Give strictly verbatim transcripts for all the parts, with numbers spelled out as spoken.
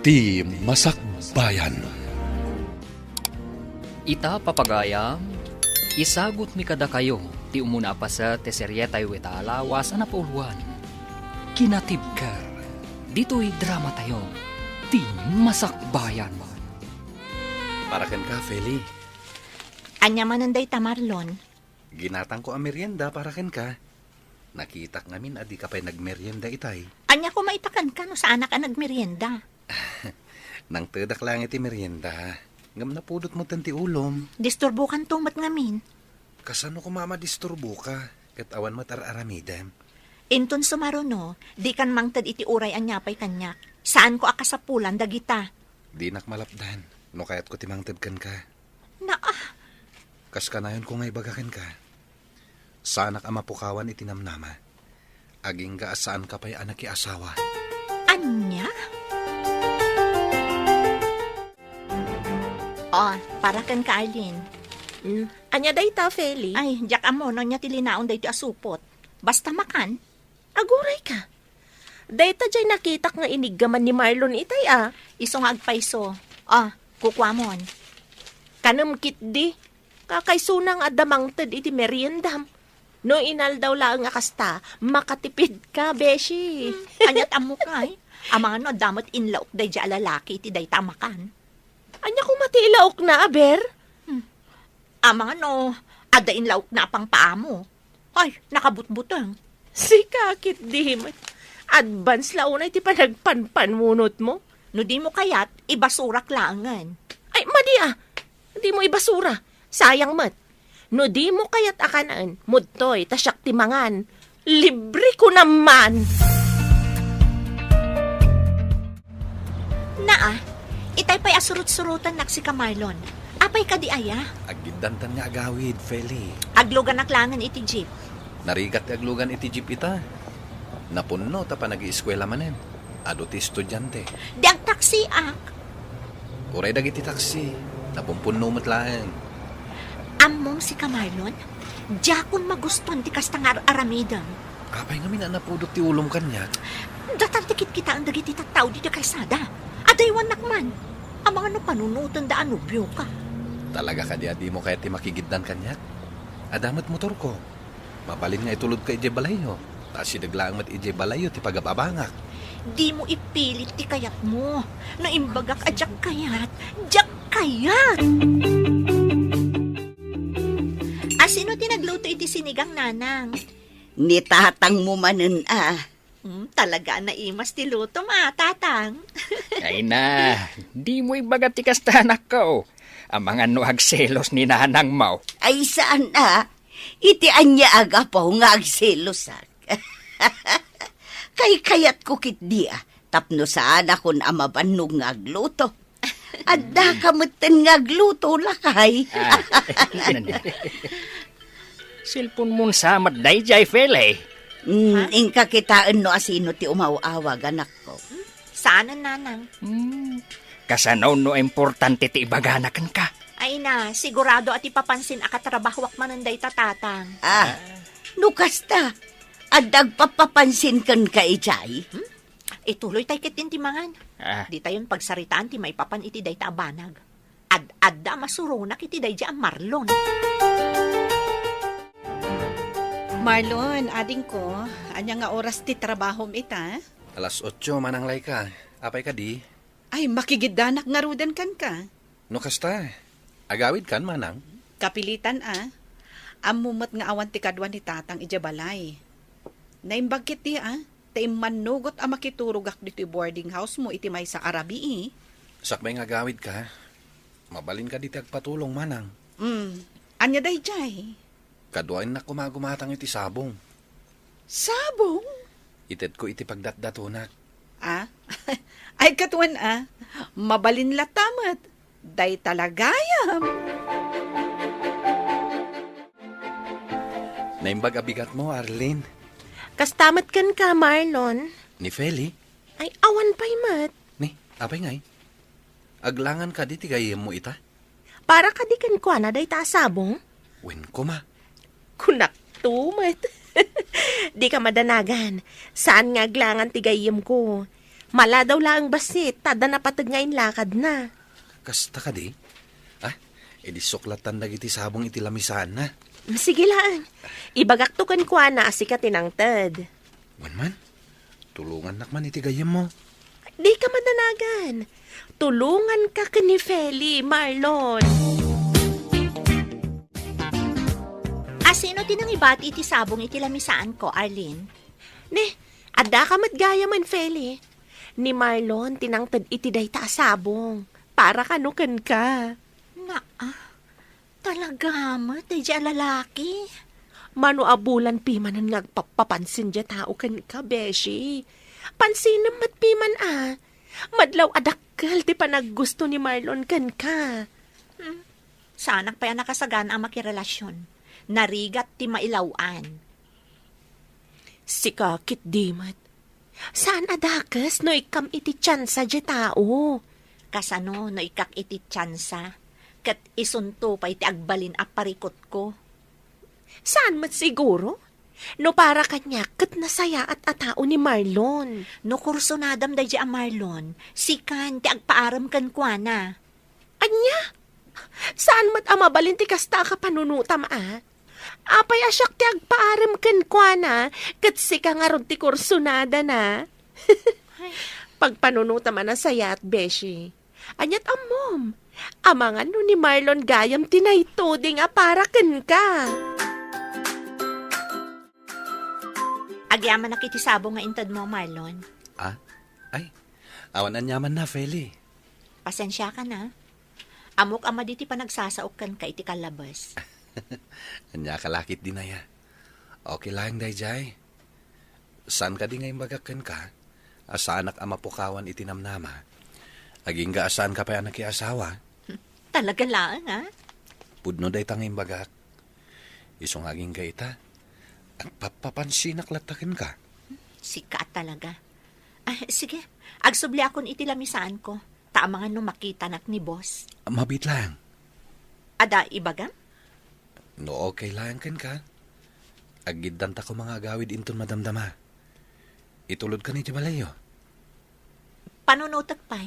Ti Masakbayan. Ita, papagayam, isagutmi kadakayo ti umuna a paset ti serietayo ita a lawas a napauluan, Kinatibker, ditoy dramatayo, Ti Masakbayan. Para kenka, Feli. Ania manen dayta, Marlon? Ginatangko a merienda para kenka. Nakitak ngamin a dika pay nagmerienda itay. Ania koma ita kenka no saanak a nagmerienda? Nangtedak laeng iti merienda. Ngem napudot metten ti ulom. Disturbokanto met ngamin. Kasano koma a madisturboka ket awan met ar-aramidem? Inton sumaruno, dikan mangted iti uray ania pay kaniak. Saanko a kasapulan dagita. Dinak malapdan no kayatko ti mangted kenka. Naa. Kas kanayonko nga ibaga kenka, saanak a mapukawan iti namnama. Agingga a saanka pay a nakiasawa. Ania? Oh, para kenka, Arlene. Mm, ania dayta, Feli? Ay, diak ammo no ania ti linaon daytoy a supot. Basta makan. Agurayka. Dayta diay nakitak nga iniggaman ni Marlon itay a. Isu nga agpayso. Ah, kukuamon. Kanem ketdi. Kakaysona nga adda mangted iti meriendam. No inaldaw laeng a kasta, makatipidka, beshi. Hmm, aniat ammok, ay? Amangan no adda met inlaok daydiay a lalaki iti dayta a makan. Ania koma ti ilaokna, aber? Hmm. Amangan no adda inlaokna a pangpaamo. Ay, nakabutbuteng. Sika ketdi met. Advance la unay ti panagpanpanunotmo. No dimo kayat, ibasurak laengen. Ay, madi a. Dimo ibasura. Sayang met. No dimo kayat a kanaen, mudtoy, ta siak ti mangan. Libre ko naman! Naa, itay pay a surot-surotennak sika, Marlon. Apay kadi aya? Aggiddantan nga agawid, Feli. Agluganak laengen iti jeep. Narigat ti aglugan iti jeep ita. Napunno ta panagieskuela manen. Adu ti estudiante. Di agtaksiak. Uray dagiti taksi, napumpunno met laeng. Ammom sika, Marlon? Diakon magustuan ti kasta nga ar-aramidem. Apay ngamin a napudot ti ulom kaniak? Datar ti kitkitaen dagiti tattao ditoy kalsada. Adaywannak man. Amangan no panunotenda a nobioka. Talaga kadi a dimo kayat ti makigiddan kaniak? Adda met motorko. Mabalin nga itulodka idiay balayyo, ta asideg laeng met idiay balayyo ti pagababangak. Dimo ipilit ti kayatmo. No imbagak a diak kayat, diak kayat! Asino ti nagluto iti sinigang, Nanang? Ni tatangmo manen a. Hmm, talaga a naimas ti lutom a, Tatang. Ay na, dimo ibaga ti kasta, anakko. Amangan no agselos ni nanangmo. Ay, saan a? Iti ania a gapu nga agselosak? Kaykayatko ketdi a, tapno saanakon a mabannog nga agluto. Addaka metten nga agluto, lakay. Ah, cellphone-mon sa met daydiay, Feli. Mm, ha? Inka kitaen no asino ti umaw-awag, anakko. Saanen, Nanang. Hmm, kasano no importante ti ibagana kenka? Ay na, sigurado a ti papansin a katrabahoak manen dayta, Tatang. Ah, no kasta, adda agpapapansin kenka idiay? Hmm? Ituloytay ketdin ti mangan. Ah. Ditayon pagsaritaan ti maipapan iti dayta a banag. Ad-adda a masuronak iti daydiay a Marlon. Marlon, adingko, ania nga oras ti trabahom ita? Alas otso, Manang Laika. Apay kadi? Ay, makigiddanak ngaruden kenka. No kasta, agawidkan, Manang? Kapilitan a. Ammom met nga awan ti kadua ni Tatang idiay balay. Naimbag ketdi a, ta immannugot a makiturogak ditoy boarding house-mo iti maysa a rabii. Sakbay nga agawidka, mabalinka ditoy agpatulong, Manang. Mm. Ania daydiay? Kaduaennak koma a gumatang iti sabong. Sabong? Itedko iti pagdatdatonak. Ah? Ay, katuan a. Mabalin latta met. Dayta la gayam. Naimbag a bigatmo, Arlene. Kasta met kenka, Marlon. Ni Feli? Ay, awan pay met. Ni, apay ngay? Aglangan kadi ti gayyemmo ita? Para kadi kenkuana dayta a sabong? Wen koma. Kunakto met. Dika madanagan. Saan nga aglangan ti gayyemko. Maladaw laeng bassit, ta adda napateg nga inlakadna. Kasta kadi? Ah, idi suklatan dagiti sabong iti lamisaanna. Sige laeng. Ibagakto kenkuana a sika ti nangted. Wen man, tulongannak man iti gayyemmo. Dika madanagan. Tulonganka ken ni Feli, Marlon. Asino ti nangibati iti sabong iti lamisaanko, Arlene? Ne, addaka met gayamen, Feli. Ni Marlon ti nangted iti dayta a sabong. Para kano kenka. Naa, talaga met, daydi a lalaki. Mano a bulan pimanen nga agpappapansin diay tao kenka, beshi. Pansinem met piman a. Madlaw a dakkel ti panaggusto ni Marlon kenka. Hmm. Saanak pay a nakasagana a makirelasion. Narigat ti mailaw-an. Sika ketdi met. Saan a dakes no ikkam iti tiansa diay tao. Kasano no ikkak iti tiansa, ket isunto pay ti agbalin a parikutko? Saan met siguro? No para kaniak, ket nasayaat a tao ni Marlon. No kursunadam daydi a Marlon, sikan ti agpaarem kenkuana. Ania? Saan met a mabalin ti kasta a kapanunotam a? Apay a siak ti agpaarem kenkuana, ket sika ngarud ti kursunadana? Pagpanunotam a nasayaat, beshi. Aniat ammom? Amangan no ni Marlon gayam ti naituding a para kenka. Agyamanak iti sabong nga intedmo, Marlon. Ah? Ay, awan aniamanna, Feli. Pasensiakan a. Ammok a madi ti panagsasaok kenka iti kallabes. Ania ka la ketdi, Naya? Okay laeng daydiay. Saan kadi nga imbagak kenka a saanak a mapukawan iti namnama? Agingga a saanka pay a nakiasawa? Talaga laeng, a? Pudno dayta nga imbagak. Isu nga agingga ita, agpappapansinak latta kenka. Sika talaga. Ah, sige, agsubliakon iti lamisaanko, ta amangan no makitanak ni boss. Mabiit laeng. Adda ibagam? No okay laeng kenka, aggiddanta koma nga agawid inton madamdama. Itulodkan iti balayyo. Panunotek pay.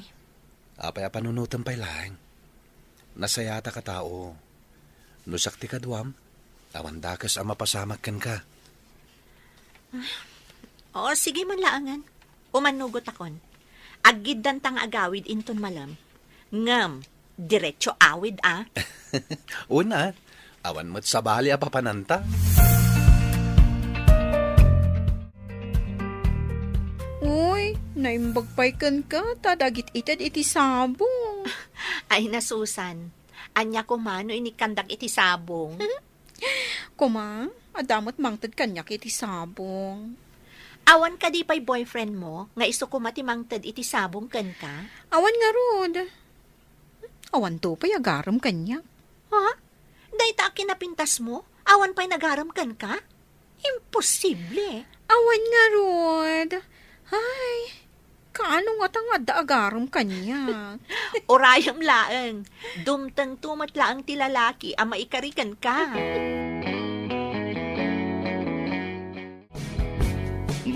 Apay a panunotem pay laeng? Nasayaatak a tao. No siak ti kaduam, awan dakes a mapasamak kenka. O, sige man laengen. Umannugotakon. Aggiddanta nga agawid inton malem. Ngem, diretso awid a. Una, awan met sabali a papananta. Uy, naimbag pay kenka ta dagit-ited iti sabong. Ay, nasusan. Ania koma no inikkandak iti sabong? Koma, adda met mangted kaniak iti sabong. Awan kadi pay boyfriend mo nga isu koma ti mangted iti sabong kenka? Awan ngarud. Awanto pay agarem kaniak. Ha? Dayta a kinapintas mo, awan pay nagarem kenka? Imposible. Awan ngarud. Ay, kaano ngata nga adda agarem kaniak? Urayem laeng. Dumtengto met laeng ti lalaki a maikari kenka.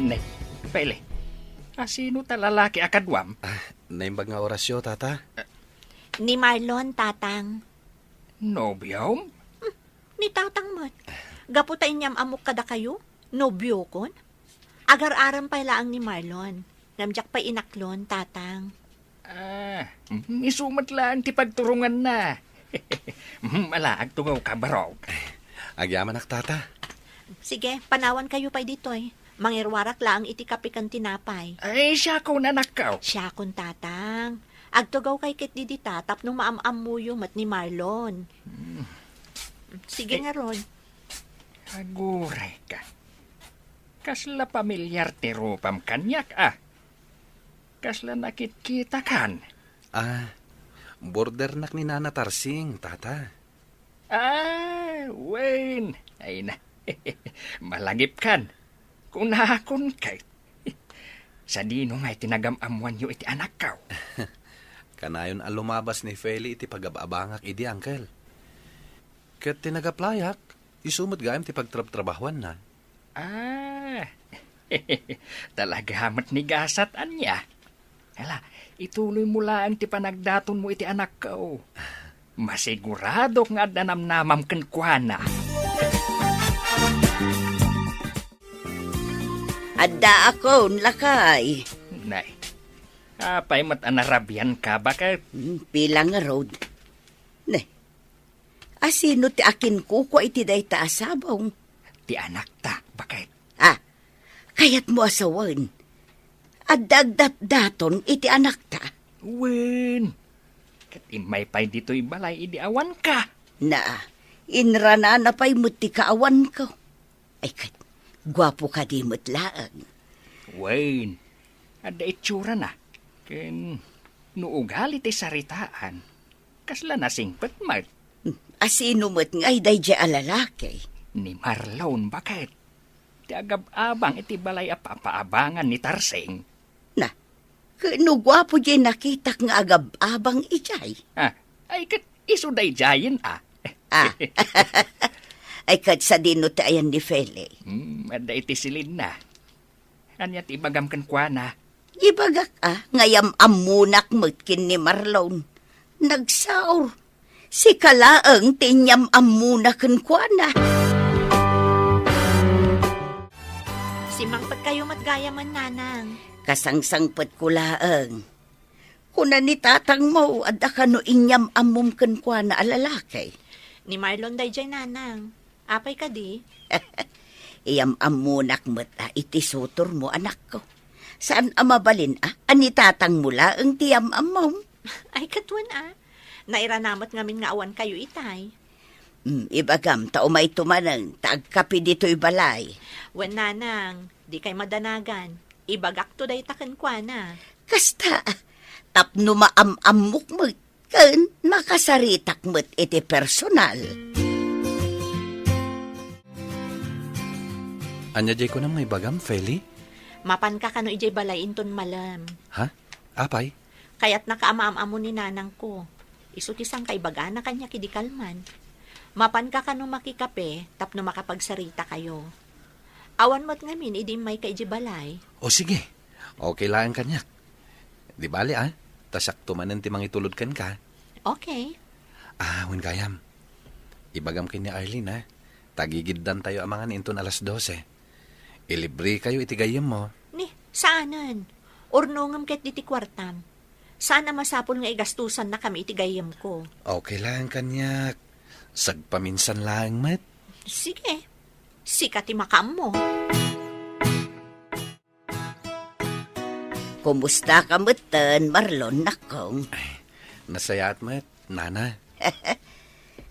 Ne, Pele, asino ta lalaki a kaduam? Ah, naimbag nga Horacio, tata. Ni Marlon, tatang. Nobiom? Hmm, ni tatang met. Gapu ta inyam-ammok kadakayo, nobiokon. Agar-arem pay laeng ni Marlon. Ngem diak pay inaklon, tatang. Ah, mm, isu met laeng ti pagturonganna. Mm, ala, agtugawka, barok. Agyamanak, tata. Sige, panawankayo pay ditoy. Mangiruarak laeng iti kape ken tinapay. Ay, siakon, anakko. Siakon, tatang. Agtugawkay ketdi dita tapno maam-ammoyo met ni Marlon. Hmm. Sige ngarud. Aguray ka. Kasla pamilyar ti rupam kaniak, a. Kasla nakitkitakan. Ah, bordernak ni Nana Tarsing, tata. Ah, wen. Ay na. Malagipkan. Kunakon kay. Sadino nga iti nagam-ammoanyo iti anakko? Kanayon a lumabas ni Feli iti pagab-abangak idi, uncle. Ket ti nagaplayak, isu met gayam ti pagtrabtrabahuanna. Ah, talaga met ni gasat, ania? Hala, ituloy mo laeng ti panagdatonmo iti anakko. Masiguradok nga adda namnamam kenkuana. Addaakon, lakay. Nay, apay met a narabian ka, baket? Hmm, pila ngarud? Ne, asino ti akinkukua iti dayta a sabong? Ti anakta, baket? Ah, kayatmo a sawen, adda agdatdaton iti anakta? Wen, ket immay pay ditoy balay idi awanka. Na, inranana pay met ti kaawanko. Ay ket, guapo kadi met laeng. Wen, adda itsurana. Ken no ugali ti saritaan, kasla nasingpet met. Hmm, asino met ngay daydiay a lalaki? Ni Marlon, baket? Ti agab-abang iti balay a papaabangan ni Tarsing. Na, ket no guapo diay nakitak nga agab-abang idiay? Ah, ay ket isu daydiayen, ah. Ah. Ay ket sadino ti ayan ni Feli? Hmm, adda iti silinna. Ania ti ibagam kenkuana? Ibagak, ah, nga yam-ammonak met ken ni Marlon. Nagsaor. Sika laeng ti inyam-ammona kenkuana. Simmangpetkayo met gayamen, Nanang. Kasangsangpetko laeng. Kuna ni tatangmo, adda kano inyam-ammom kenkuana a lalaki? Ni Marlon daydiay, Nanang. Apay kadi? Iyam-ammonak met a iti sutormo, anakko. Saan a mabalin a, a ni tatangmo laeng ti yam-ammom? Ay, ket wen a. Nairana met ngamin nga awankayo itay. Mm, ibagam ta umayto manen, ta agkape ditoy balay. Wen, Nanang, dikay madanagan. Ibagakto dayta kenkuana. Kasta, tapno maam-ammok met, ken makasaritak met iti personal. Ania diay kunam nga ibagam, Feli? Mapanka kano idiay balay inton malem. Ha? Apay? Kayatnaka a maam-ammo ni nanangko. Isu ti sangkaibagana kaniak idi kalman. Mapanka kano makikape tapno makapagsarita kayo. Awan met ngamin idi immayka idiay balay. O sige. Okay laeng kaniak. Di bale, ah. Ta siakto manen ti mangitulod kenka. Okay. Ah, wen gayam. Ibagam ken ni Arlene, ah. Tagigiddantayo a mangan inton alas dose. Ilibrekayo iti gayyemmo. Ni, saanen. Urnongem ketdi ti kuartam. Saan a masapul nga igastosannakami iti gayyemko. Okay laeng kaniak. Sagpaminsan laeng met. Sige. Sika ti makaammo. Kumustaka metten, Marlon, nakkong? Ay, nasayaat met, Nana.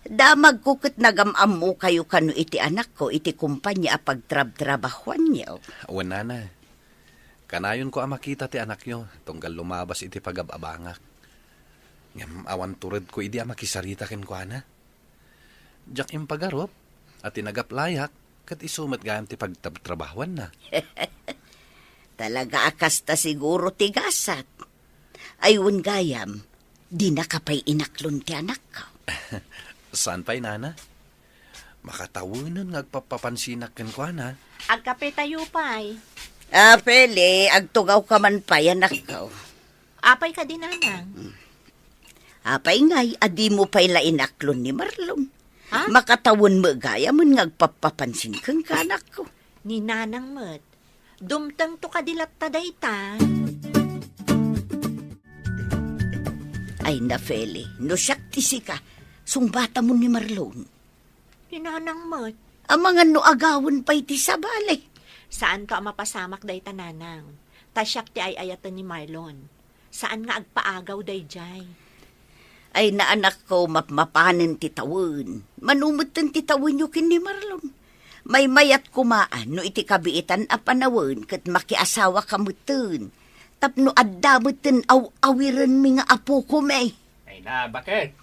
Damagko ket nagam-ammokayo kano iti anakko iti kompania a pagtrabtrabahoanyo. Wen, Nana. Kanayonko a makita ti anakyo, tunggal lumabas iti pagab-abangak. Ngem awan turedko idi a makisarita kenkuana. Diak impagarup a ti nagaplayak ket isu met gayam ti pagtrabtrabahoanna. Talaga a kasta siguro ti gasat. Ay, wen gayam, dinaka pay inaklon ti anakko. Saan pay, Nana? Makatawenen nga agpappapansinak kenkuana. Agkapetayo pay. Ah, Feli, agtugawka man pay, anakko. Apay kadi, Nanang? Apay ngay a dimo pay la inaklon ni Marlon? Ha? Makatawen met gayamen nga agpappapansin kenka, anakko. Ni Nanang met. Dumtengto kadi latta dayta? Ay na, Feli, no siak ti sika, sungbatamon ni Marlon. Ni Nanang met. Amangan no agawen pay ti sabali. Saanto a mapasamak dayta, Nanang. Ta siak ti ay-ayaten ni Marlon. Saan nga agpaagaw daydiay. Ay, anakko, mapmapanen ti tawen. Mano metten ti tawenyo ken ni Marlon. Maymayat koma a no iti kabiitan a panawen ket makiasawaka metten. Tapno adda metten aw-awirenmi nga apokomi. Ay na, baket?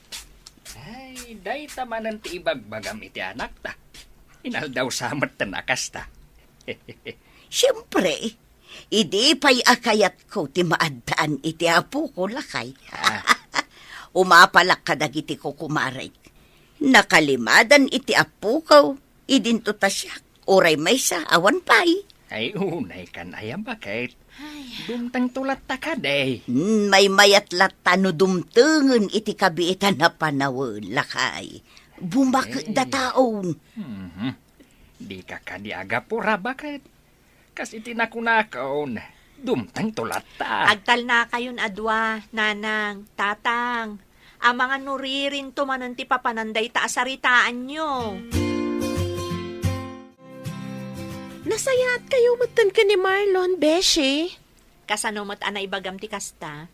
Ay, dayta manen ti ibagbagam iti anakta. Inaldaw sa metten a kasta. Siempre, idi pay a kayatko ti maaddaan iti apoko, lakay. Ah. Umapalak kadagiti kukumarek. Nakalimadan iti apoko, idinto ta siak. Uray maysa, awan pay. Ay, unay kan aya, baket? Ay. Dumtengto latta kadi. Hmm, maymayat latta no dumtengen iti kabiitan a panawen, lakay. Bumaketda taon. Mhm. Dika kadi agapura, baket. Kas iti nakunakon, dumtengto latta. Agtalnakayon a dua, nanang, tatang. Amangan no ririnto manen ti papanan dayta a saritaanyo. Nasayaatkayo metten ken ni Marlon, beshi? Kasano met a naibagam ti kasta?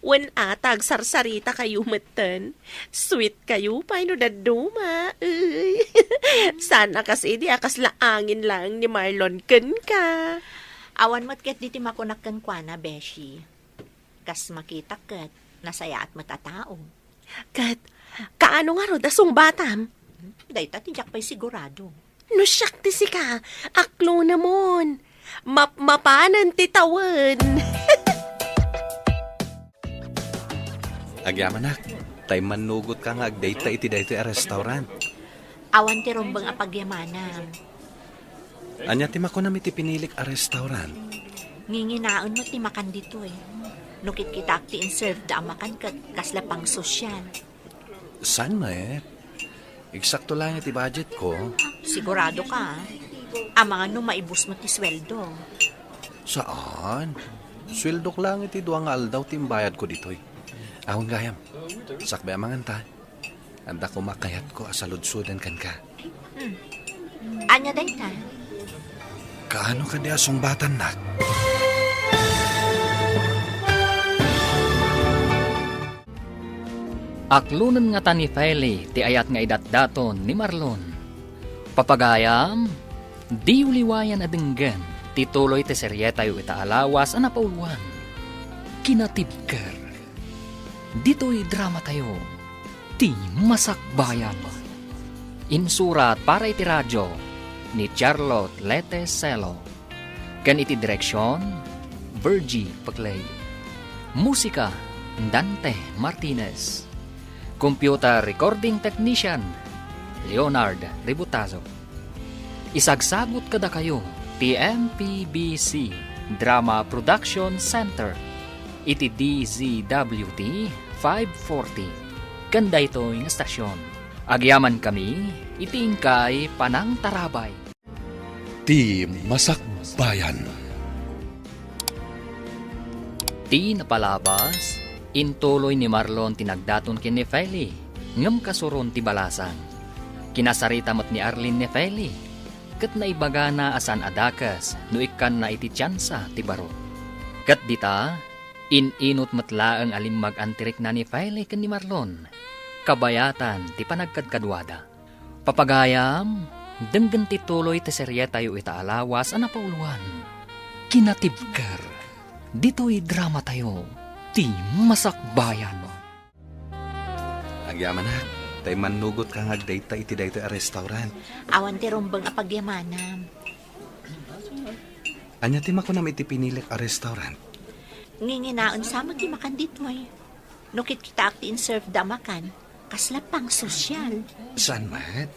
Wen a, ta agsarsarita kayo metten. Sweet kayo pay no dadduma. Uy. Saan a kas idi a kasla angin laeng ni Marlon kenka. Awan met ket diti makunak kenkuana, beshi. Kas makitak ket, nasayaat met a tao. Ket, kaano ngarud a sungbatam? Dayta ti diak pay sigurado. No siak ti sika, aklonemon. Mapmapanen ti tawen. Agyamanak, tay mannugotka nga agdayta iti daytoy a restaurant. Awan ti rumbeng a pagyamanam. Ania ti makunam iti pinilik a restaurant? Nginginaen met ti makan ditoy. No kitkitaak ti inserve da a makan ket kasla pangsosyal. Saan met? Eksakto laeng ti budget ko. Sigurado ka, ah? Amangan no maibus met ti sweldo. Saan? Sweldok laeng iti dua nga aldaw ti imbayad ko ditoy. Awan gayam. Sakbay amangan ta. Adda koma kayatko a saludsoden kenka. Hmm. Ania dayta? Kaano kadi a sungbatannak? Aklonen ngata ni Feli ti ayat nga idatdaton ni Marlon. Papagayam, diyo liwayan a denggen ti tuloy ti serietayo ita a lawas a napauluan. Kinatibker. Ditoy dramatayo, Ti Masakbayan. Insurat para iti radio ni Charlotte Lete Celo. Ken iti direksion, Virgie Paclay. Musika, Dante Martinez. Computer recording technician, Leonard Ributazo. Isagsagut kadakayo ti M P B C Drama Production Center iti D Z W T five forty ken daytoy nga stasyon. Agyamankami iti inkay panangtarabay. Ti Masakbayan. Ti napalabas, intuloy ni Marlon ti nagdaton ken ni Feli, ngem kasuron ti balasang. Kinasarita met ni Arlene ni Feli, ket naibagana a saan a dakes no ikkanna iti tiansa ti baro. Ket dita, in-inut met laeng a limmag-an ti rikna ni Feli ken ni Marlon, kabayatan ti panagkadkaduada. Papagayam, denggen ti tuloy ti serietayo ita a lawas a napauluan. Kinatibker, ditoy dramatayo, Ti Masakbayan. Agyamanak, tay mannugotka nga agdayta iti daytoy a restaurant. Awan ti rumbeng a pagyamanam. Ania ti makunam iti pinilik a restaurant? Nginginaen sa met ti makan ditoy. No kitkitaak ti inserve da a makan, kasla pangsosyal. Saan met?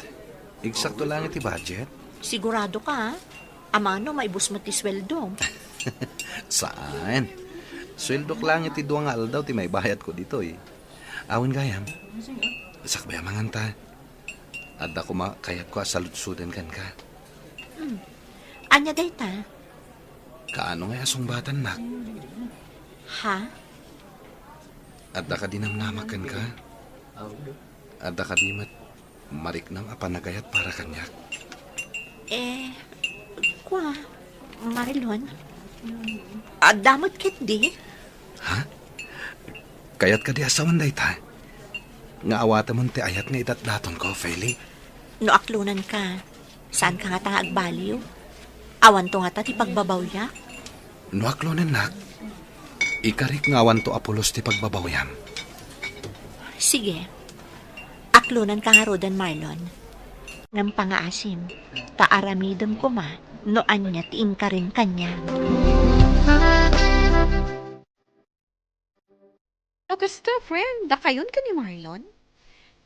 Eksakto lang iti budget? Sigurado ka, ah? Amano, maibus met ti sweldo. Saan? Sweldok lang iti dua nga aldaw ti maibayad ko ditoy. Awan gayam. Sakbay a manganta. Adda koma kayatko a saludsoden kenka. Hmm. Ania dayta? Kaano ngay a sungbatannak? Ha? Adda kadi namnamak kenka? Adda kadi met mariknam a panagayat para kaniak? Eh, kua, Marilon? Adda met ketdi? Ha? Kayat kadi a sawen dayta? Nga awatemon ti ayat nga idatdatonko, Feli? No aklonanka, saanka ngata nga agbaliw? Awanto ngata ti pagbabawyak? No aklonennak, ikarik nga awanto a pulos ti pagbabawyam. Sige. Aklonanka ngaruden, Marlon. Ngem pangaasim, ta aramidem koma no ania ti inkarim kaniak. No kasta, friend, dakayon ken ni Marlon?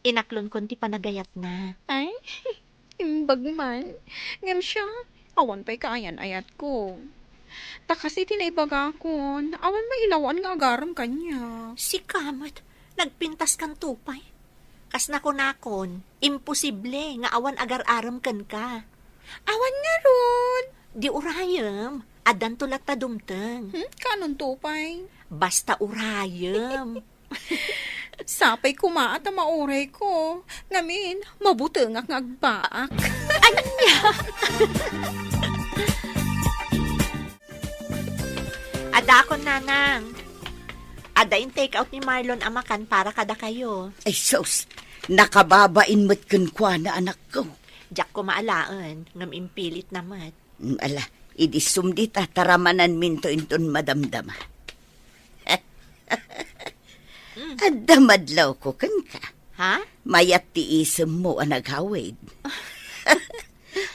Inaklonkon ti panagayatna. Ay, imbag man. Ngem siya, awan pay kaayan-ayatko. Ta kas iti naibagakon, awan mailawan nga agarem kaniak. Sika met, nagpintaskanto pay. Kas nakunakon, imposible nga awan agar-arem kenka. Awan ngarud. Di urayem, addanto latta dumteng. Hmm, kaanonto pay? Basta urayem. Sapay koma a ta maurayko. Ngamin, mabutengak nga agbaak. Ania? Adakon, Nanang. Adda in take out ni Marlon a makan para kadakayo. Ay, sus! Nakababain met kenkuana, anakko. Diak koma alaen, ngem impilitna met. Mm, ala, idi sumdita, taramananminto inton madamdama. Mm. Adda madlawko kenka. Ha? Mayat ti isemmo a nagawid.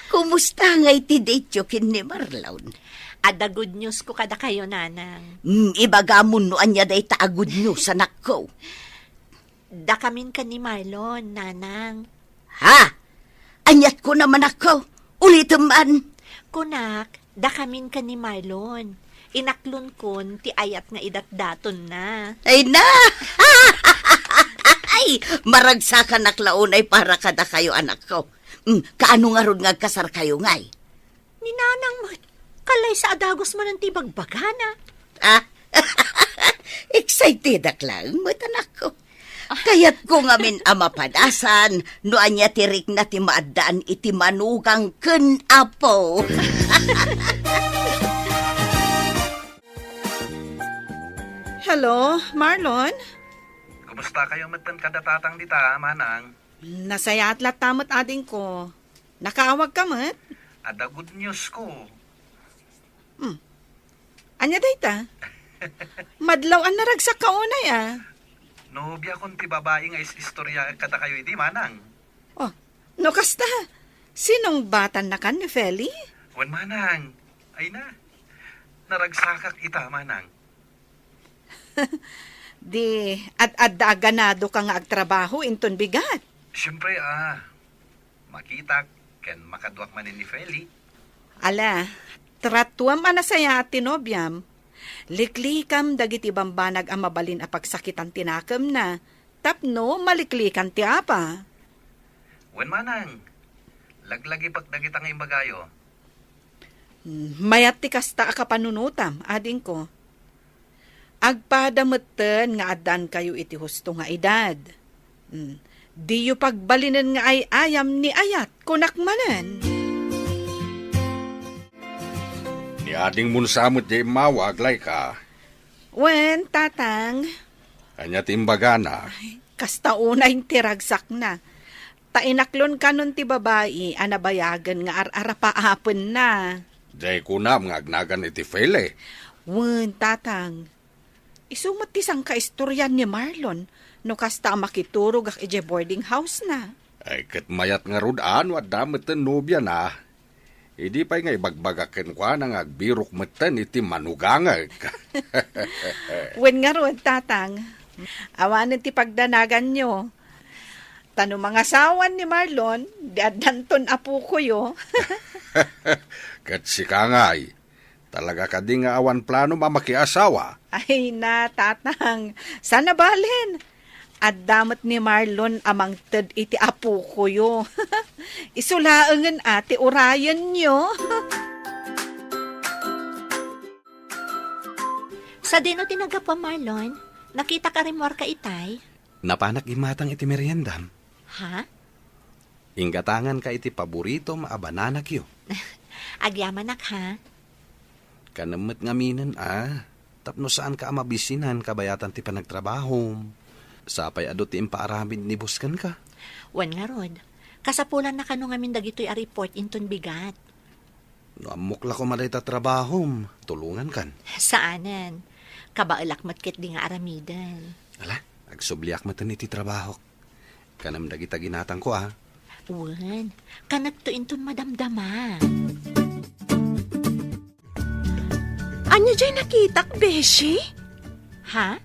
Kumusta ngay ti date-yo ken ni Marlon? Adda good news ko kadakayo, Nanang. Mm, ibagamon no ania dayta a good news, anakko. Dakamin ken ni Marlon, Nanang. Ha? Aniat kunam, anakko? Ulitem man. Kunak, dakamin ken ni Marlon. Inaklonkon ti ayat nga idatdatonna. Ay na! Ay, maragsakanak la unay para kadakayo, anakko. Mm, kaano ngarud nga agkasarkayo ngay? Ni Nanang met, kalaysa a dagus manen ti ibagbagana. Ah, excitedak laeng met, anakko. Kayatko ngamin a mapadasan no ania ti rikna ti maaddaan iti manugang ken apo. Hello, Marlon? Kumusta kayo metten kada tatang dita, Manang? Nasayaat latta met, adingko. Nakaawag ka met? Adda good news ko. Hmm. Ania dayta? Madlaw a naragsak ka unay, a. Nobiakon ti babai nga is-istorya kadakayo idi, Manang. Oh, no kasta, sinungbatannakan ni Feli? Wen, Manang. Ay na. Naragsakak ita, Manang. Di, ad-adda a ganadoka nga agtrabaho inton bigat. Siyempre, a. Makitak ken makaduak manen ni Feli. Ala, tratuem a nasayaat ti nobiam. Liklikam dagiti bambanag a mabalin a pagsakitan ti nakemna, tapno maliklikan ti apa. Wen, Manang, laglagipek dagita nga imbagayo. Hmm, mayat ti kasta a kapanunotam, adingko. Agpada metten nga addankayo iti husto nga edad. Hmm, diyo pagbalinen nga ay-ayam ni ayat, kunak manen. Ni adingmon sa met ti immawag, Laika. Wen, tatang. Ania ti imbagana? Ay, kasta unay ti ragsakna. Ta inaklon kanon ti babai a nabayagen nga ar-arapaapenna. Jay kunam nga agnagan iti Feli. Wen, tatang. Isu met ti sangkaistorian ni Marlon no kasta a makiturogak idiay boarding house na. Ay, ket mayat ngarud a no adda metten nobiana. Idi pay nga ibagbagak kenkuana nga agbirok metten iti manugangek. Wen ngarud, tatang. Awanen ti pagdanaganyo. Ta no mangasawan ni Marlon, di addanton apokoyo. Ket sika ngay, talaga kadi nga awan planom a makiasawa? Ay na, tatang. Saan a balen? Adda met ni Marlon a mangted iti apokoyo. Isu laengen a ti urayenyo. Sadino ti naggapuam, Marlon? Nakitak a rimmuarka itay? Napanak gimmatang iti meriendam. Ha? Inggatanganka iti paboritom a bananakyo. Agyamanak, ha? Kanem met ngaminen a, tapno saanka a mabisinan kabayatan ti panagtrabahom. Sapay adu ti impaaramid ni boss kenka. Wen ngarud, kasapulanna kano ngamin dagitoy a report inton bigat. No ammok la koma dayta trabahom, tulongankan. Saanen. Kabaelak met ketdi nga aramiden. Ala, agsubliak met iti trabahok. Kanem dagita ginatangko, a. Wen, kanekto inton madamdama. Ania jay nakitak, Beshi? Ha?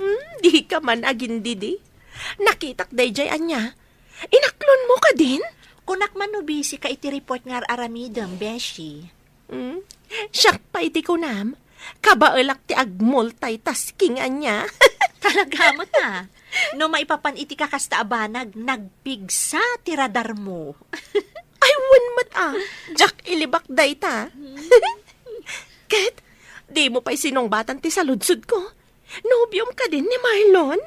Hmm, dika man agindidi. Nakitak dayjay ania? Inaklonmo kadin? Kunak man no busy ka iti report nga ar-aramidem, Beshi. Hmm? Siak pay ti kunam, kabaelak ti agmultitasking ania. Talaga met a. No maipapan iti kakasta a banag, nagpigsa ti radarmo. Ay, wen met a. Diak ilibak dayta. Ket, dimo pay sinungbatan ti saludsodko. Nobiom kadin ni Marlon?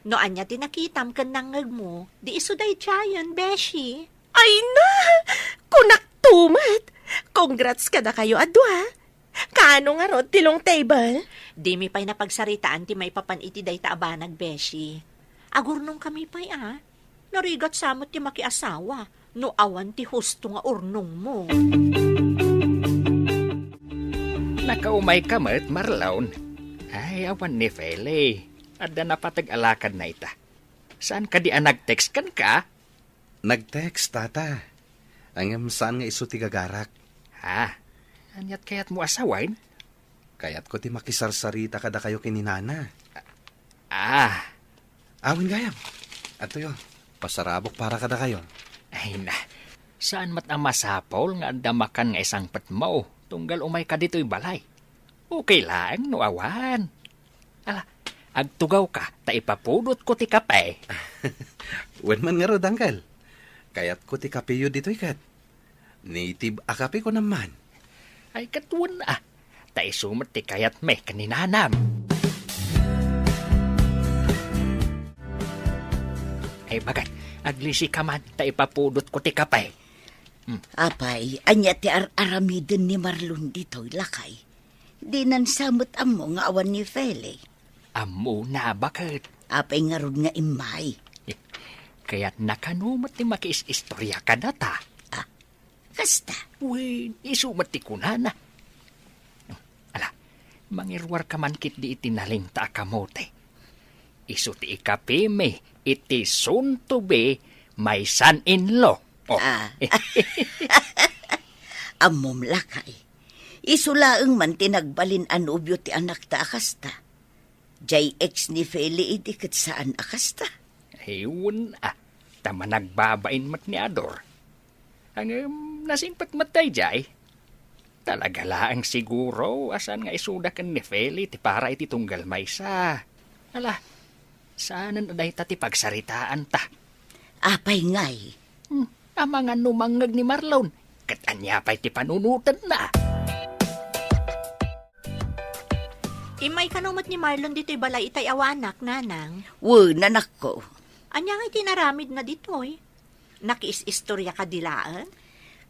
No ania ti nakitam ken nangngegmo, di isu daydiayen, beshi. Ay na! Kunak to met! Congrats kadakayo a dua! Kaano ngarud ti long table? Dimi pay napagsaritaan ti maipapan iti dayta a banag, beshi. Agurnongkami pay a. Narigat sa met ti makiasawa no awan ti husto nga urnongmo. Nakaumayka met, Marlon. Ay, awan ni Feli. Adda napateg a lakadna ita. Saan kadi a nag-text kenka? Nag-text, tata. Ngem saan nga isu ti gagarak. Ha? Aniat kayatmo a sawen? Kayatko ti makisarsarita kadakayo ken ni nana. Ah. Awen gayam. Adtoyo, pasarabok para kadakayo. Ay na, saan met a masapul nga adda makan nga isangpetmo tunggal umayka ditoy balay. Okay laeng no awan. Ala, agtugawka ta ipapudotko ti kape. Wen man ngarud, uncle. Kayatko ti kapeyo ditoy ket. Native a kape ko naman. Ay, ket wen a. Ta isu met ti kayatmi ken ni nanam. Ay, bagat, aglisika man ta ipapudotko ti kape. Hmm. Apay, ania ti ar-aramiden ni Marlon ditoy, lakay? Dinan sa met ammo nga awan ni Feli. Ammona, baket. Apay ngarud nga immay? Kayatna kano met ti makiis-istorya kadata. Ah, kasta? Wen, isu met ti kunana. Ala, mangiruarka man ketdi iti nalingta a kamote. Isu ti ikapimi iti soon to be my son-in-law. Oh. Ah. Ammom, lakay. Isu laeng man ti nagbalin a nobio ti anakta a kasta. Jay ex ni Feli idi ket saan a kasta. Ay, wen a, ta managbabain met ni Ador. Ngem, nasingpet met daydiay. Talaga laeng siguro a saan nga isuda ken ni Feli ti para iti tunggal maysa. Ala, saanen a dayta ti pagsaritaanta. Apay ngay? Hmm, amangan no mangngeg ni Marlon, ket ania pay ti panunotenna? Immay kano met ni Marlon ditoy balay itay awanak, nanang? Wen, anakko. Ania ngay ti inaramidna ditoy? Nakiis-istorya kadi laeng?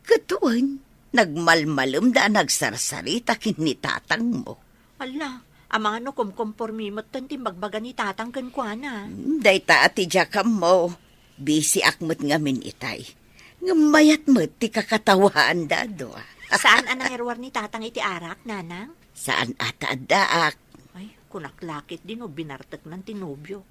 Ket wen, nagmalmalemda a nagsarsarita ken ni tatangmo. Ala, amangan no kumkompormi metten ti imbagbaga ni tatang kenkuana. Hmm, dayta a ti diak ammo. Bisiak met ngamin itay. Ngem mayat met ti kakatawaanda a dua. Saan a nangiruar ni tatang iti arak, nanang? Saan a ta addaak. Ay, kunak la ketdi no binarteknan ti nobiok.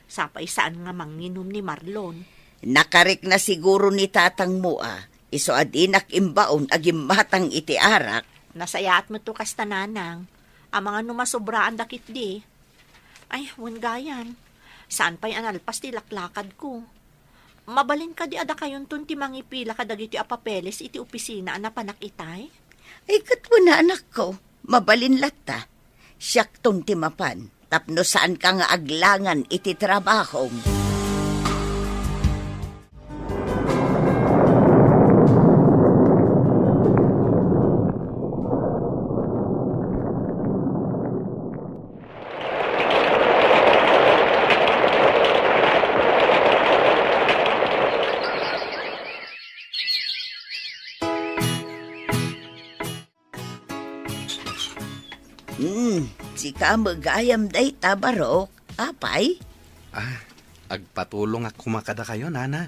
Sapay saan nga manginum ni Marlon. Nakarikna siguro ni tatangmo a, isu a dinak imbaon a gimmatang iti arak. Nasayaat met to kasta, nanang. Amangan no masobraan da ketdi. Ay, wen gayam. Saan pay a nalpas ti laklakadko. Mabalin kadi a dakayonton ti mangipila kadagiti a papeles iti opisina a napanak itay? Ay, ket wen a, anakko. Mabalin latta. Siakton ti mapan tapno saanka nga aglangan iti trabahom. Hmm, sika met gayam dayta, barok. Apay? Ah, agpatulongak koma kadakayo, nana.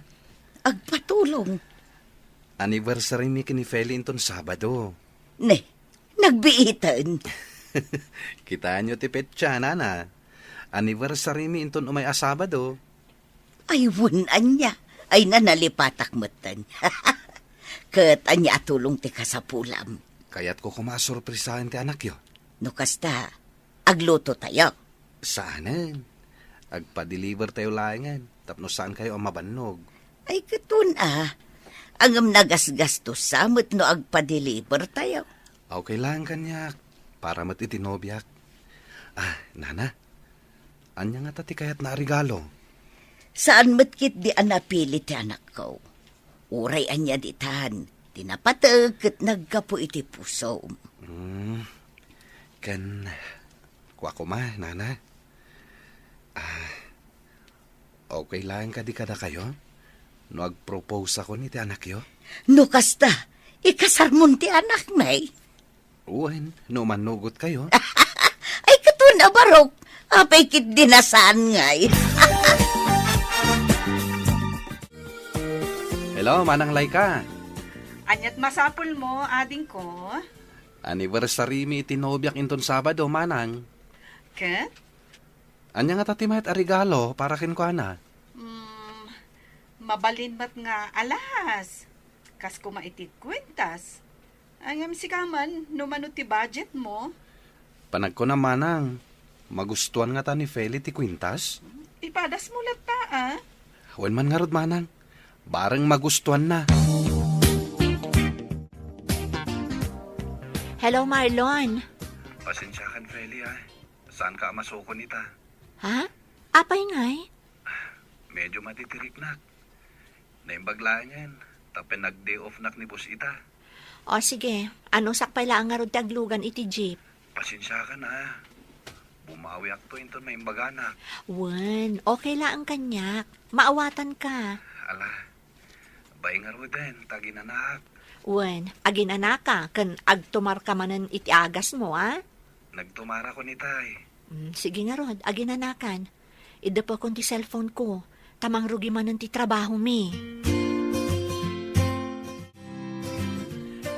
Agpatulong? Anniversary mi ken ni Feli inton Sabado. Ne, nagbiiten. Kitaenyo ti petsa, nana. Anniversary mi inton umay a Sabado. Ay, wen ania. Ay, na, nalipatak metten. Ket ania a tulong ti kasapulam? Kayatko koma a sorpresaen ti anakyo. No kasta, agluto tayo. Saanen. Agpa-deliver tayo laengen, tapno saankayo a mabannog. Ay, ket wen a. Ngem nagasgastosa met no agpa-deliver tayo. Okay lang kaniak, para met iti nobiak. Ah, nana, ania ngata ti kayatna a regalo? Saan met ketdi a napili ti anakko. Uray ania ditan, ti napateg ket naggapu iti pusom. Hmm, ken kua koma, nana. Ah, okay laeng kadi kadakayo no agproposakon iti anakyo? No kasta, ikasarmon ti anakmi? Wen, no mannugotkayo. Ay, katon a barok. Apay ketdi nasaan ngay? Hello, Manang Laika. Aniat masapulmo, adingko? Anniversary mi iti nobiak inton Sabado, Manang. Ket? Ania ngata ti mayat a regalo para kenkuana? Mm, mabalin met nga alahas. Kas koma iti kuentas. Ngem sika man, no mano ti budgetmo? Panagkunam, Manang, magustuan ngata ni Feli ti kuentas? Ipadasmo latta, a? Wen man ngarud, Manang. Bareng magustuanna. Hello, Marlon. Pasensiakan, Feli, a. Saanka a masukon ita? Ha? Apay ngay? Medyo madidiriknak. Naimbag laengen, tapno nag-day off-nak ni boss ita. O sige, anusak pay laeng ngarud ti aglugan iti jeep. Pasensiakan, a. Bumawiakto inton maimbaganak. Wen, okay laeng kaniak. Maawatanka. Ala, bain ngaruden ta aginanaak. Wen, aginanaka ken agtumarka manen iti agasmo, a? Nagtumarakon itay. Mm, sige ngarud, aginanakan. Iddepekon ti cellphone-ko, ta mangrugi manen ti trabahomi.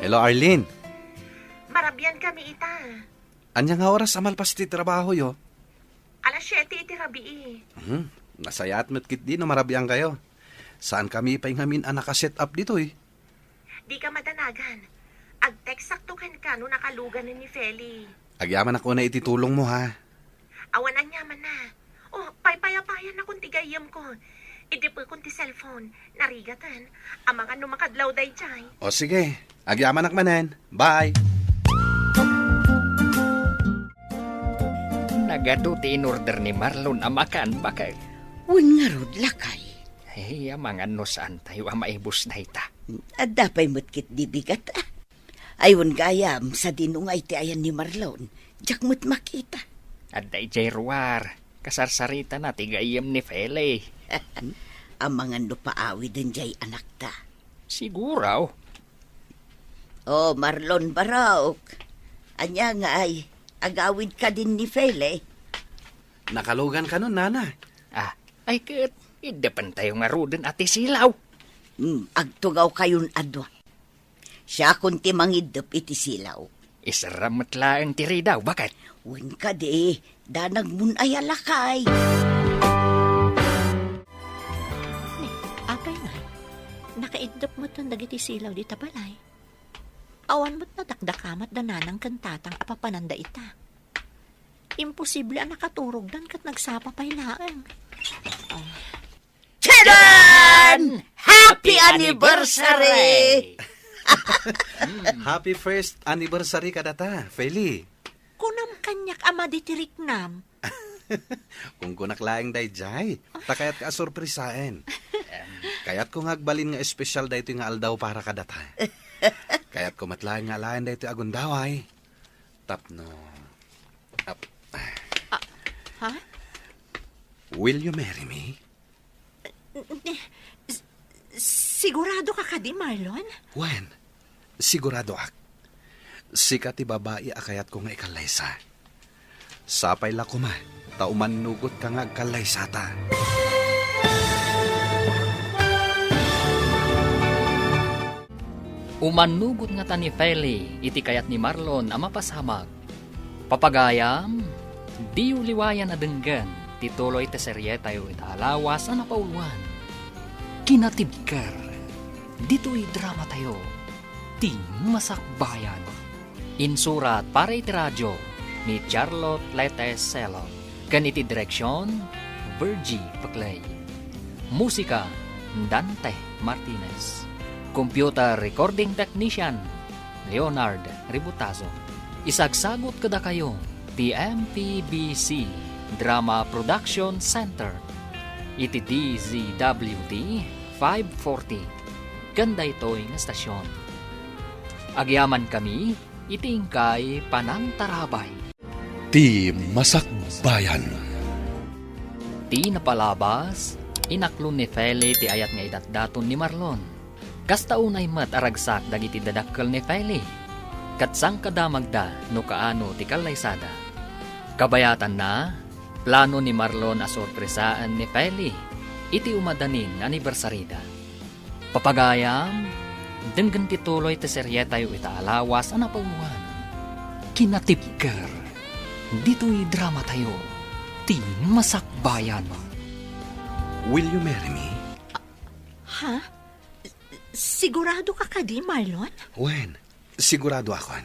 Hello, Arlene. Marabiankami ita. Ania nga oras a malpas ti trabahoyo? Alas siete iti rabii. Hmm, nasayaat met ketdi no marabiankayo. Saankami pay ngamin a naka-set up ditoy. Dika madanagan. Ag-textsakto kenka no nakaluganen ni Feli. Agyamanak unay iti tulongmo, ha? Awan aniamanna. O, paypayapayannakon ti gayyemko. Iddepekon ti cellphone. Narigaten. Amangan no makadlaw daydiay. O, sige. Agyamanak manen. Bye. Nagadu ti in-order ni Marlon a makan, baket. Wen ngarud, lakay. Ay, amangan no saantayo a maibus dayta. Adda pay met ketdi bigat, a. Ay, wen gayam, sadino nga iti ayan ni Marlon. Diak met makita. Adda idiay ruar. Kasarsaritana ti gayyem ni Feli. Amangan no paawiden diay anakta. Siguro. O, Marlon Barok. Ania ngay, agawid kadin ni Feli? Nakalugan kanon, nana. Ah, ay ket, iddepentayo ngaruden a ti silaw. Hmm, agtugawkayon a dua. Siakon ti mangiddep iti silaw. Isarram met laeng ti ridaw, baket. Wen kadi, danagmon aya, lakay. Ni, apay ngay, nakaiddep metten dagiti silaw dita balay. Awan met nadakdakamat da nanang ken tatang a papananda ita. Imposible a nakaturogdan ket nagsapa pay laeng. Ay. Tadaan! Happy anniversary! Happy first anniversary kadata, Feli. Kunam kaniak a maditiriknam. Kunkunak laeng daydiay, ta kayatka a sorpresaen. Kayatko nga agbalin nga espesyal daytoy nga aldaw para kadata. Kayatko met laeng nga alaen daytoy a gundaway. Tapno, ap-, Ah, ha? Will you marry me? S-, sigurado ka kadi, Marlon? Wen, siguradoak. Sika ti babai a kayatko nga ikallaysa. Sapay la koma, ta umannugotka nga agkallaysata. Umannugot ngata ni Feli iti kayat ni Marlon a mapasamak. Papagayam, diyo liwayan a denggen ti tuloy ti serietayo ita a lawas a napauluan. Kinatibker, ditoy dramatayo, Ti Masakbayan. Insurat para iti radio ni Charlotte Lete Sello, ken iti direksion, Virgie Peclay. Musika, Dante Martinez. Computer Recording Technician, Leonard Ributazo. Isagsagut kadakayo ti M P B C Drama Production Center iti D Z W T five forty ken daytoy nga estasion. Agyamankami iti inkay panangtarabay. Ti Masakbayan. Ti napalabas, inaklon ni Feli ti ayat nga idatdaton ni Marlon. Kasta unay met a ragsak dagiti dadakkel ni Feli, ket sangkadamagda no kaano ti kallaysada. Kabayatanna, plano ni Marlon a sorpresaen ni Feli iti umadanin nga anibersarida. Papagayam, denggen ti tuloy ti serietayo ita a lawas a napauluan. Kinatibker, ditoy dramatayo, Ti Masakbayan. Will you marry me? Ha? Sigurado ka kadi, Marlon? Wen, sigurado akon.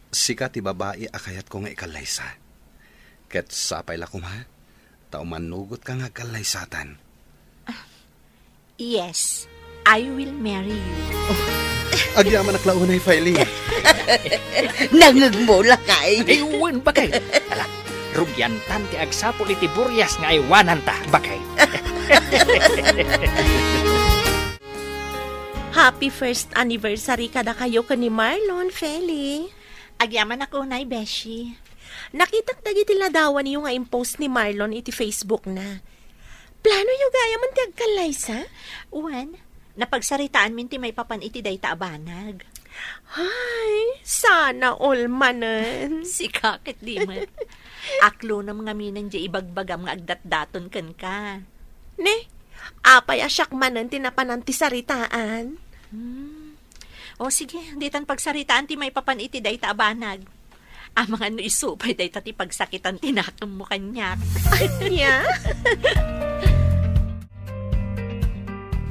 Sika ti babai a kayatko nga ikallaysa. Ket sapay la koma, ta umannugot ka nga agkallaysatan. Yes, I will marry you. Agyamanak la unay, Feli. Nangngegmo, lakay. Ay, wen, baket. Ala, rugiantan ti agsapul iti burias nga aywananta, baket. Happy first anniversary kadakayo ken ni Marlon, Feli. Agyamanak unay, Beshi. Nakitak dagiti ladawanyo nga impost ni Marlon iti Facebook na. Planoyo gayamen ti agkallaysa? Wen, napagsaritaanmin ti maipapan iti dayta a banag. Ay, sana all manen. Sika ket di met. Aklonem ngaminen diay ibagbagam nga agdatdaton kenka. Ne, apay a siak manen ti napanan ti saritaan? Hmm. O sige, ditan pagsaritaan ti maipapan iti dayta a banag. Amangan no isu pay dayta ti pagsakitan ti nakemmo kaniak. Ania?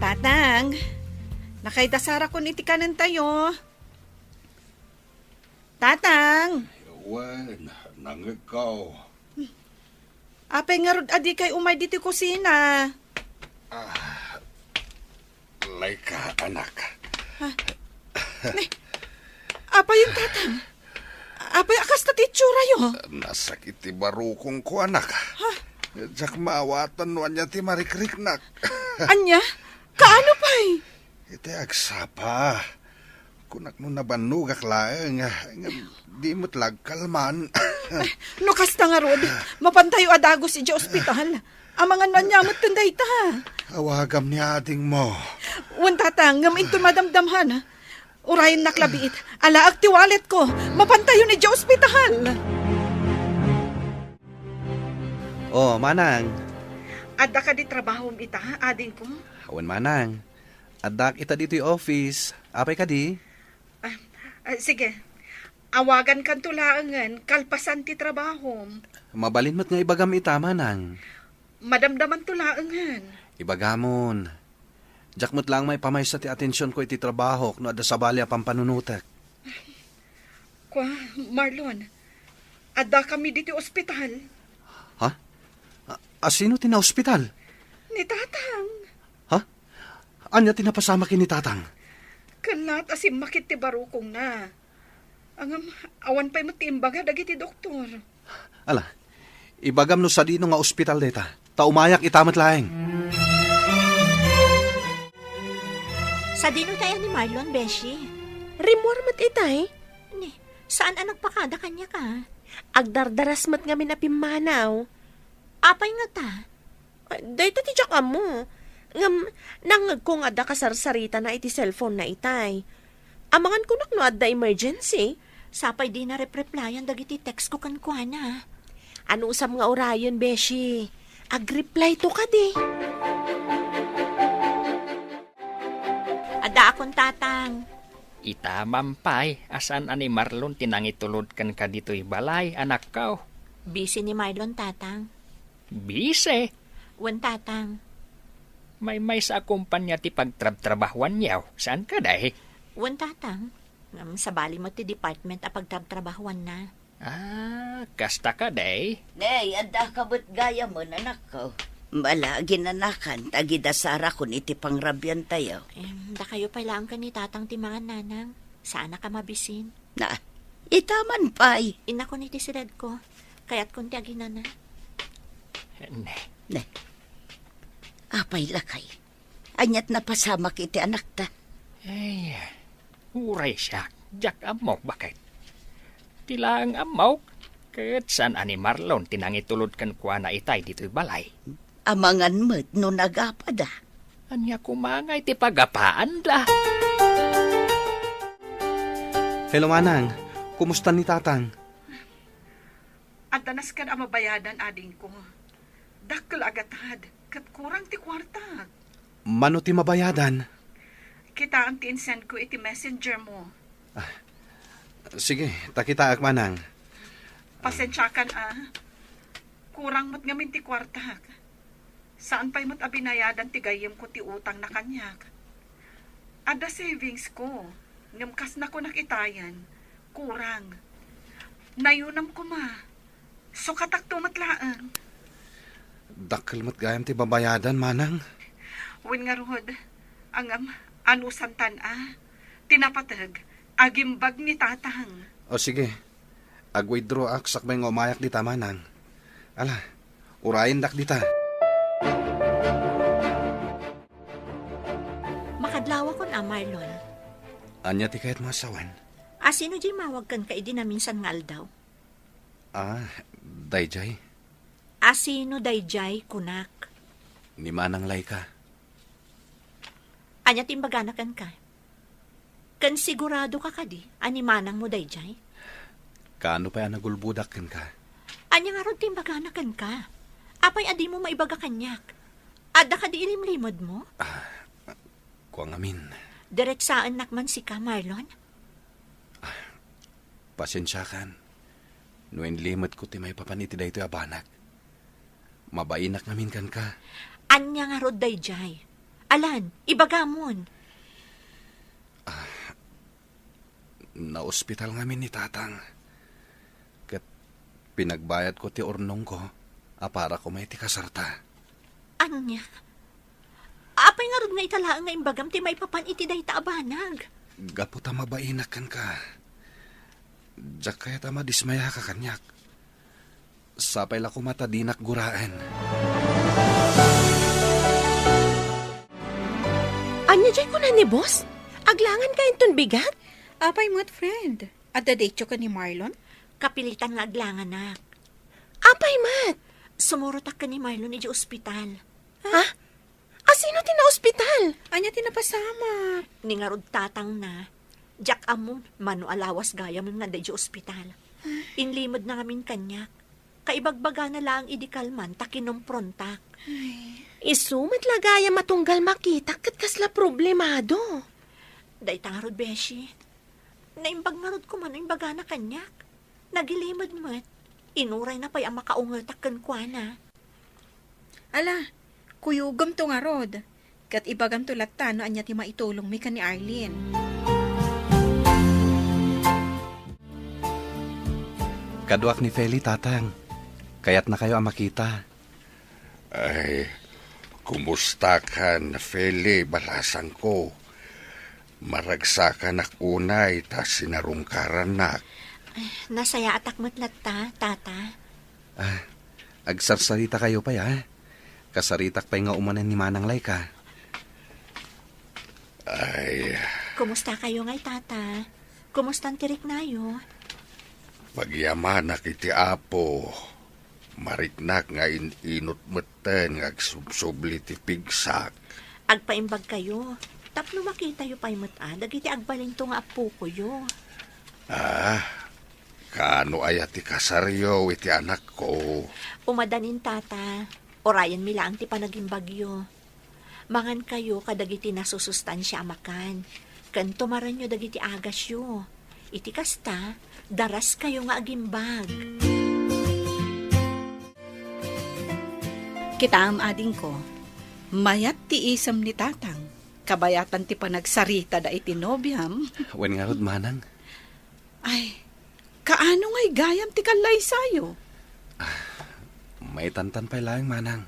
Tatang, nakaidasarakon iti kanentayo. Tatang! Wen, nangngegko. Apay ngarud a dikay umay ditoy kusina? Ah, layka, anak. Ah. Ne, apayen, Tatang? Apay a kasta ti itsura'yo? Nasakit ti barukongko, anak. Ha? Diak maawatan no ania ti marikriknak. Ania? Kaano pay? Iti agsapa. Kunak no nabannogak laeng, ngem di met la agkalman. No kasta ngarud, mapantayo a dagus idiay ospital. Amangan no ania met ken dayta. Awagam ni adingmo. Wen, Tatang, ngem inton madamdamhan, urayennak la biit. Alaek ti walletko. Mapantayon idiay ospital. Oh, manang. Adda kadi trabahom ita, adingko? Wen, manang. Addaak ita ditoy office. Apay kadi? Ah, ah, sige. Awagankanto laengen kalpasan ti trabahom. Mabalin met nga ibagam ita, manang. Madamdamanto laengen. Ibagamon. Diak met laeng maipamaysa ti atensionko iti trabahok no adda sabali a pampanunotek. Kua, Marlon, addakami ditoy ospital. Ha? A, a sino ti naospital? Ni Tatang. Ha? Ania ti napasamak ken ni Tatang? Kellat a simmakit ti barukongna. Ngem, awan pay met ti imbaga dagiti doktor. Ala, ibagam no sadino nga ospital dayta, ta umayak ita met laeng. Sadino tay ni Marlon, Beshi? Rimmuar met itay. Ni, saan a nagpakada kaniak a? Agdardaras met ngamin a pimmanaw. Apay ngata? Ay, dayta ti diak ammo. Ngem, nangngegko nga adda kasarsaritana iti cellphone na itay. Amangan kunak no adda emergency. Sapay dina rep-replyan dagiti text ko kenkuana. Anusam nga urayen, Beshi? Agreply to kadi. Addaakon, Tatang. Ita man pay, a saan a ni Marlon ti nangitulod kenka ditoy balay, anakko? Busy ni Marlon, Tatang. Busy? Wen, Tatang. Maymaysa a kompania ti pagtrabtrabahuanyo, saan kadi? Wen, Tatang. Ngem sabali met ti department a pagtrabtrabahuanna. Ah, kasta kadi? Nay, addaka met gayamen, anakko. Bala, aginanakan, ta agidasarakon iti pangrabiantayo. Em, dakayo pay laeng ken ni Tatang ti mangan, Nanang. Saanak a mabisin. Na, ita man pay. Innakon iti siledko. Kayatkon ti aginana. Ne. Ne. Apay lakay? Aniat napasamak iti anakta? Ay, uray siak, diak ammok baket. Ti laeng ammok, ket saan a ni Marlon ti nangitulod kenkuana itay ditoy balay. Amangan met no nagapada. Ania koma ngay ti pagapaanda? Hello, Manang. Kumusta ni Tatang? Adda nasken a mabayadan, adingko. Dakkel a gatad, ket kurang ti kuarta. Mano ti mabayadan? Kitaem ti insendko iti messenger mo. Ah, sige, ta kitaek, Manang. Pasensiakan, a. Kurang met ngamin ti kuartak. Saan pay met a binayadan ti gayyemko ti utangna kaniak. Adda savings ko, ngem kas nakunak itayen, kurang. Nayunam koma. Sukatakto met laeng. Dakkel met gayam ti babayadan, Manang. Wen ngarud, ngem, anusantan a. Ti napateg, agimbag ni Tatang. O sige, ag-withdraw ak sakbay nga umayak dita, Manang. Ala, urayendak dita. Makadlawakon a, Marlon. Ania ti kayatmo a sawen? A, sino diay mawag kenka idi naminsan nga aldaw? A, daydiay. A, sino daydiay, kunak? Ni Manang Laika. Ania ti imbagana kenka? Ken siguradoka kadi a ni manangmo daydiay? Kaano pay a nagulbodak kenka? Ania ngarud ti imbagana kenka? Apay a dimo maibaga kaniak? Adda kadi ilimlimedmo? A, kua ngamin. Diretsaennak man sika, Marlon? A, pasensiakan no inlimedko ti maipapan iti daytoy a banag. Mabainak ngamin kenka. Ania ngarud daydiay? Alan, ibagamon. A, naospital ngamin ni Tatang. Ket pinagbayadko ti urnongko a para koma iti kasarta. Ania? Apay ngarud nga ita laeng nga imbagam ti maipapan iti dayta a banag? Gapu ta mabainak kenka, diak kayat a madismayaka kaniak. Sapay la koma ta dinak guraen. Ania diay kuna ni boss? Aglanganka inton bigat? Apay met, friend? Adda daytoy ken ni Marlon? Kapilitan nga aglanganak. Apay met? Sumurotak ken ni Marlon idiay ospital. Ha? A, sino ti naospital? Ania ti napasamak? Ni ngarud tatangna. Diak ammon, mano a lawas gayam nga adda idiay ospital. Inlimedna ngamin kaniak. Kaibagbagana laeng idi kalman ta kinumprontak. Ay. Isu met la gayam a tunggal makitak ket kasla problemado. Dayta ngarud, beshi. Naimbag ngarud koma no imbagana kaniak. Nagilimed met. Inurayna pay a makaungetak kenkuana. Ala, kuyogemto ngarud. Ket ibagamto latta no ania ti maitulongmi ken ni Arlene. Kaduak ni Feli, Tatang. Kayatnakayo a makita. Ay, kumustakan, Feli, balasangko? Maragsakanak unay ta sinarungkarannak. Ay, nasayaatak met latta, Tata. A, agsarsaritakayo pay, a? Kasaritak pay nga umanen ni Manang Laika. Ay. Kumustakayo ngay, Tata? Kumustan ti riknayo? Pagyamanak iti Apo. Mariknak nga in-inut metten nga agsubsubli ti pigsak. Agpaimbagkayo, tapno makitayo pay met a dagiti agbalinto nga appokoyo. A, kaano aya ti kasaryo iti anakko? Umadanin, Tata. Urayenmi laeng ti panagimbagyo. Mangankayo kadagiti nasusustansia a makan, ken tumarenyo dagiti agasyo. Iti kasta, daraskayo nga agimbag. Kitaem, adingko, mayat ti isem ni Tatang, kabayatan ti panagsaritada iti nobiam. Wen ngarud, Manang. Ay, kaano ngay gayam ti kallaysayo? A, maitantan pay laeng, Manang.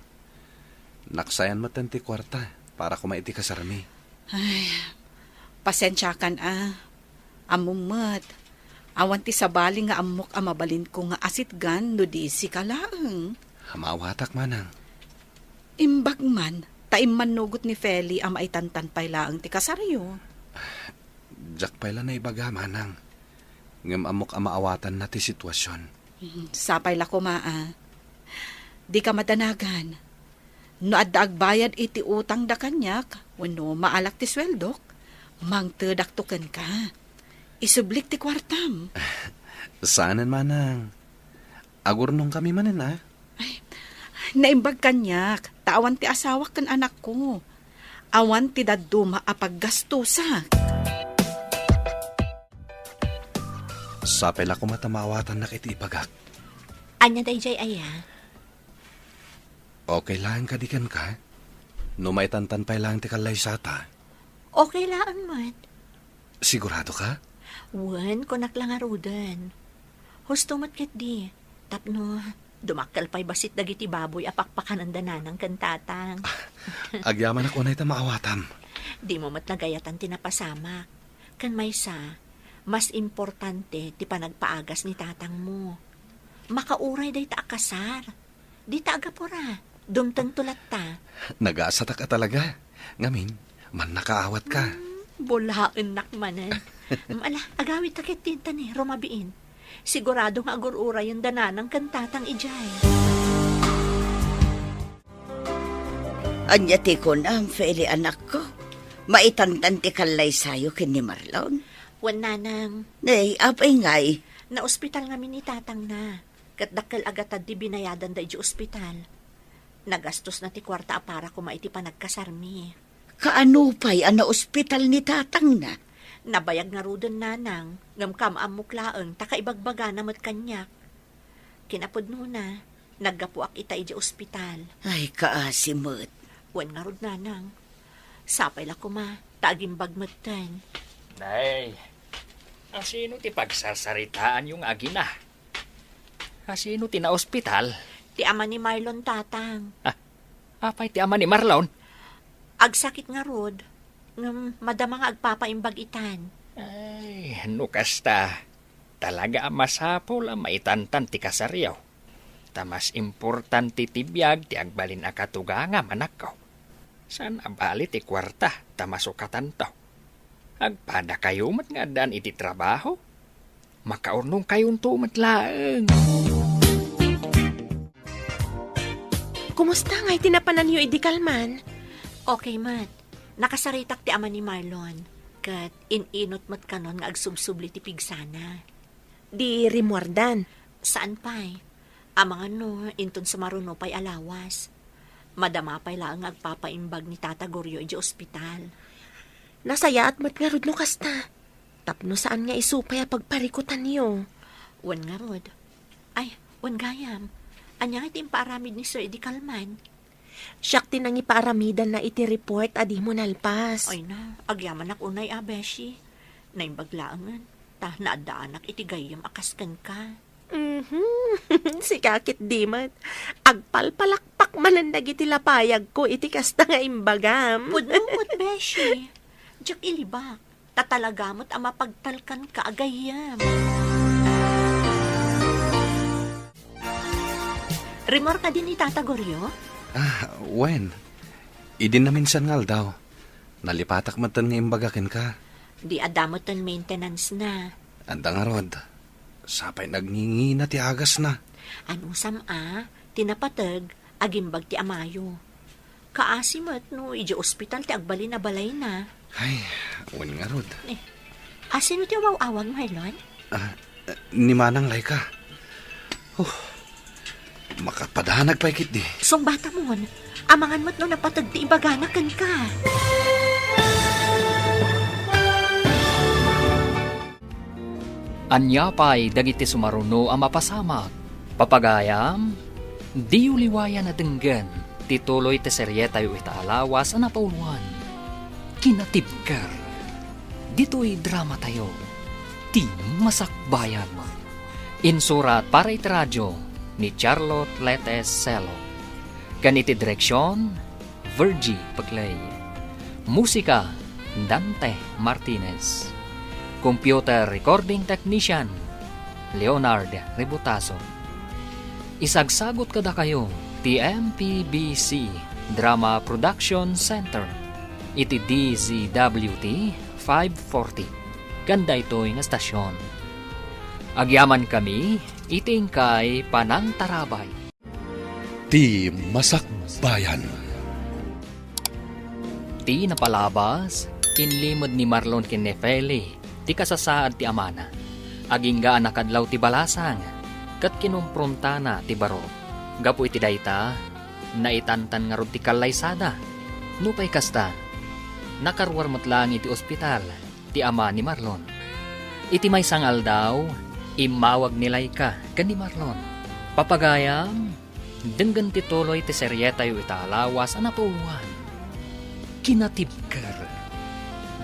Naksayan met ti kuarta para koma iti kasarmi. Ay, pasensiakan a. Ammom met, awan ti sabali nga ammok a mabalinko nga asitgan no di sika laeng. Maawatak, manang. Imbag man, ta immannugot ni Feli a maitantan pay laeng ti kasaryo. Diak pay la naibaga, manang. Ngem ammok a maawatanna ti sitwasion. Hmm, sapay la koma a. Dika madanagan. No adda agbayad iti utangda kaniak, wenno maalak ti sueldok, mangtedakto kenka. Isublik ti kuartam. Saanen, manang. Agurnongkami manen, a? Ay, naimbag kaniak, ta awan ti asawak ken anakko. Awan ti dadduma a paggastosak. Sapay la koma ta maawatannak iti ibagak. Ania daydiay aya? Okay laeng kadi kenka? No maitantan pay laeng ti kallaysata. Okay laeng met. Sigurado ka? Wen, kunak la ngaruden. Husto met ketdi, tapno dumakkel pay bassit dagiti baboy a pakpakananda nanang ken tatang. Agyamanak unay ta maawatam. Dimo met nagayatan ti napasamak. Ken maysa, mas importante ti panagpaagas ni tatangmo. Makauray dayta a kasar. Dita agapura. Dumtengto latta. Nagasatak a talaga. Ngamin, mannakaawat ka. Hmm, bulaennak manen. Ala, agawidta ketdi ta ni rumabiin. Sigurado nga agur-urayenda nanang ken tatang idiay. Ania ti kunam, Feli, anakko? Maitantan ti kallaysayo ken ni Marlon? Wen, nanang. Nay, apay ngay? Naospital ngamin ni tatangna. Ket dakkel a gatad ti binayadanda idiay ospital. Nagastosna ti kuarta a para koma iti panagkasarmi. Kaano pay a naospital ni tatangna? Nabayag ngaruden, nanang, ngem kaam-ammok laeng ta kaibagbagana met kaniak. Kinapudnona, naggapuak ita idiay ospital. Ay, kaasi met. Wen ngarud, nanang. Sapay la koma, ta agimbag metten. Nay, asino ti pagsarsaritaanyo nga agina? Asino ti naospital? Ti ama ni Marlon, tatang. Ah, apay ti ama ni Marlon? Agsakit ngarud, ngem madama nga agpapaimbag itan. Ay, no kasta, talaga a masapul a maitantan ti kasaryo. Ta mas importante ti biag ti agbalin a katugangam, anakko. Saan a bali ti kuarta ta masukatanto. Agpadakayo met nga addaan iti trabaho. Makaurnongkayonto met laeng. Kumusta ngay ti napananyo idi kalman? Okay met. Nakasaritak ti ama ni Marlon, ket in-inut met kanon nga agsubsubli ti pigsana. Di rimmuardan? Saan pay. Amangan no inton sumaruno pay a lawas. Madama pay laeng nga agpapaimbag ni Tata Goryo idiay ospital. Nasayaat met ngarud no kasta. Tapno saan nga isu pay a pagparikutanyo. Wen ngarud. Ay, wen gayam. Ania nga ti impaaramid ni Sir idi kalman? Siak ti nangipaaramidanna iti report a dimo nalpas. Ay na, agyamanak unay a, beshi. Naimbag laengen, ta naaddaanak iti gayyem a kas kenka. Mhm. Sika ketdi met. Agpalpalakpak manen dagiti lapayagko iti kasta nga imbagam. Pudno met, beshi. Diak ilibak. Ta talaga met a mapagtalkanka a gayyem. Rimmuar kadi ni Tata Goryo? Ah, wen. Idi naminsan nga aldaw, nalipatak metten nga imbaga kenka. Di adda metten maintenance na. Adda ngarud. Sapay nagngingina ti agasna. Anusam a, ti napateg, agimbag ti amayo. Kaasi met no idiay ospital ti agbalin a balayna. Ay, wen ngarud. Eh, asino ti umaw-awag, Marlon? Ah, ni Manang Laika. Oh, makapadanag pay ketdi. Sungbatamon, amangan met no napateg ti ibagana kenka. Ania pay dagiti sumaruno a mapasamak? Papagayam, diyo liwayan a denggen ti tuloy ti serietayo ita a lawas a napauluan, Kinatibker. Ditoy dramatayo, Ti Masakbayan. Insurat para iti radio ni Charlotte Letes Celo. Ken iti direksion, Virgie Paclay. Musika, Dante Martinez. Computer Recording Technician, Leonard Rebutaso. Isagsagot kadakayo ti M P B C Drama Production Center iti D Z W T five forty ken daytoy nga stasyon. Agyamankami iti inkay panangtarabay. Ti Masakbayan. Ti napalabas, inlimed ni Marlon ken ni Feli ti kasasaad ti amana. Agingga a nakadlaw ti balasang, ket kinumpruntana ti baro. Gapu iti dayta, naitantan ngarud ti kallaysada. Nupay kasta, nakaruar met laeng iti ospital ti ama ni Marlon. Iti maysa nga aldaw, immawag ni Laika ken ni Marlon. Papagayam, denggen ti tuloy ti serietayo ita a lawas a napuowan. Kinatibker.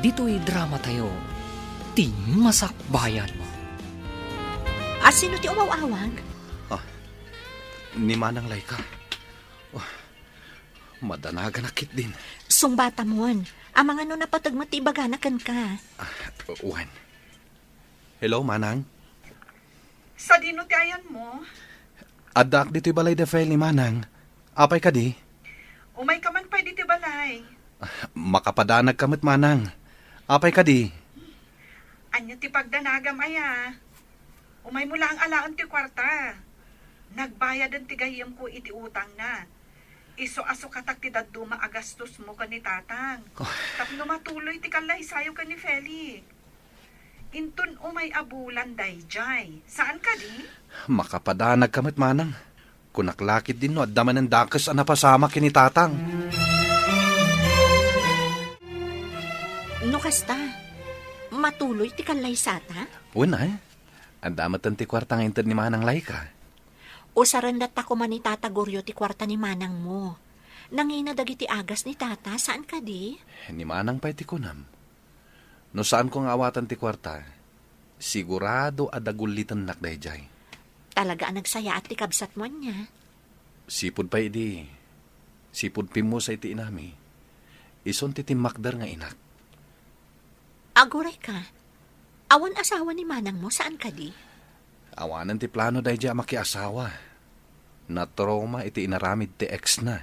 Ditoy dramatayo, Ti Masakbayan. A, sino ti umaw-awag? Ah, ni Manang Laika. Oh, madanaganak ketdin. Sungbatamon. Amangan no napateg met ti ibagana kenka. Ah, wen. Hello, Manang. Sadino ti ayanmo? Addaak ditoy balay da Feli, Manang. Apay kadi? Umayka man pay ditoy balay. Ah, makapadanagka met, Manang. Apay kadi? Ania ti pagdanagam aya? Umaymo laeng alaen ti kuarta. Nagbayaden ti gayyemko iti utangna. Isu a sukatak ti dadduma a gastosmo ken ni Tatang. Oh. Tapno matuloy ti kallaysayo ken ni Feli. Inton umay a bulan daydiay. Saan kadi? Makapadanagka met, Manang. Kunak la ketdin no adda manen dakes a napasamak ken ni Tatang. No kasta, matuloy ti kallaysata? Wen, eh. Adda metten ti kuarta nga inted ni Manang Laika. Usaren latta koma ni Tata Goryo ti kuarta ni manangmo. Nangina dagiti agas ni Tata, saan kadi? Ni Manang pay ti kunam. No saanko nga awatan ti kuarta, sigurado a dagullitennak daydiay. Talaga a nagsayaat ti kabsatmo ania? Sipud pay idi, sipud pimmusa iti inami, isun ti timmakder nga inak. Agurayka, awan asawa ni manangmo, saan kadi? Awanen ti plano daydiay a makiasawa. Natrauma iti inaramid ti ex-na.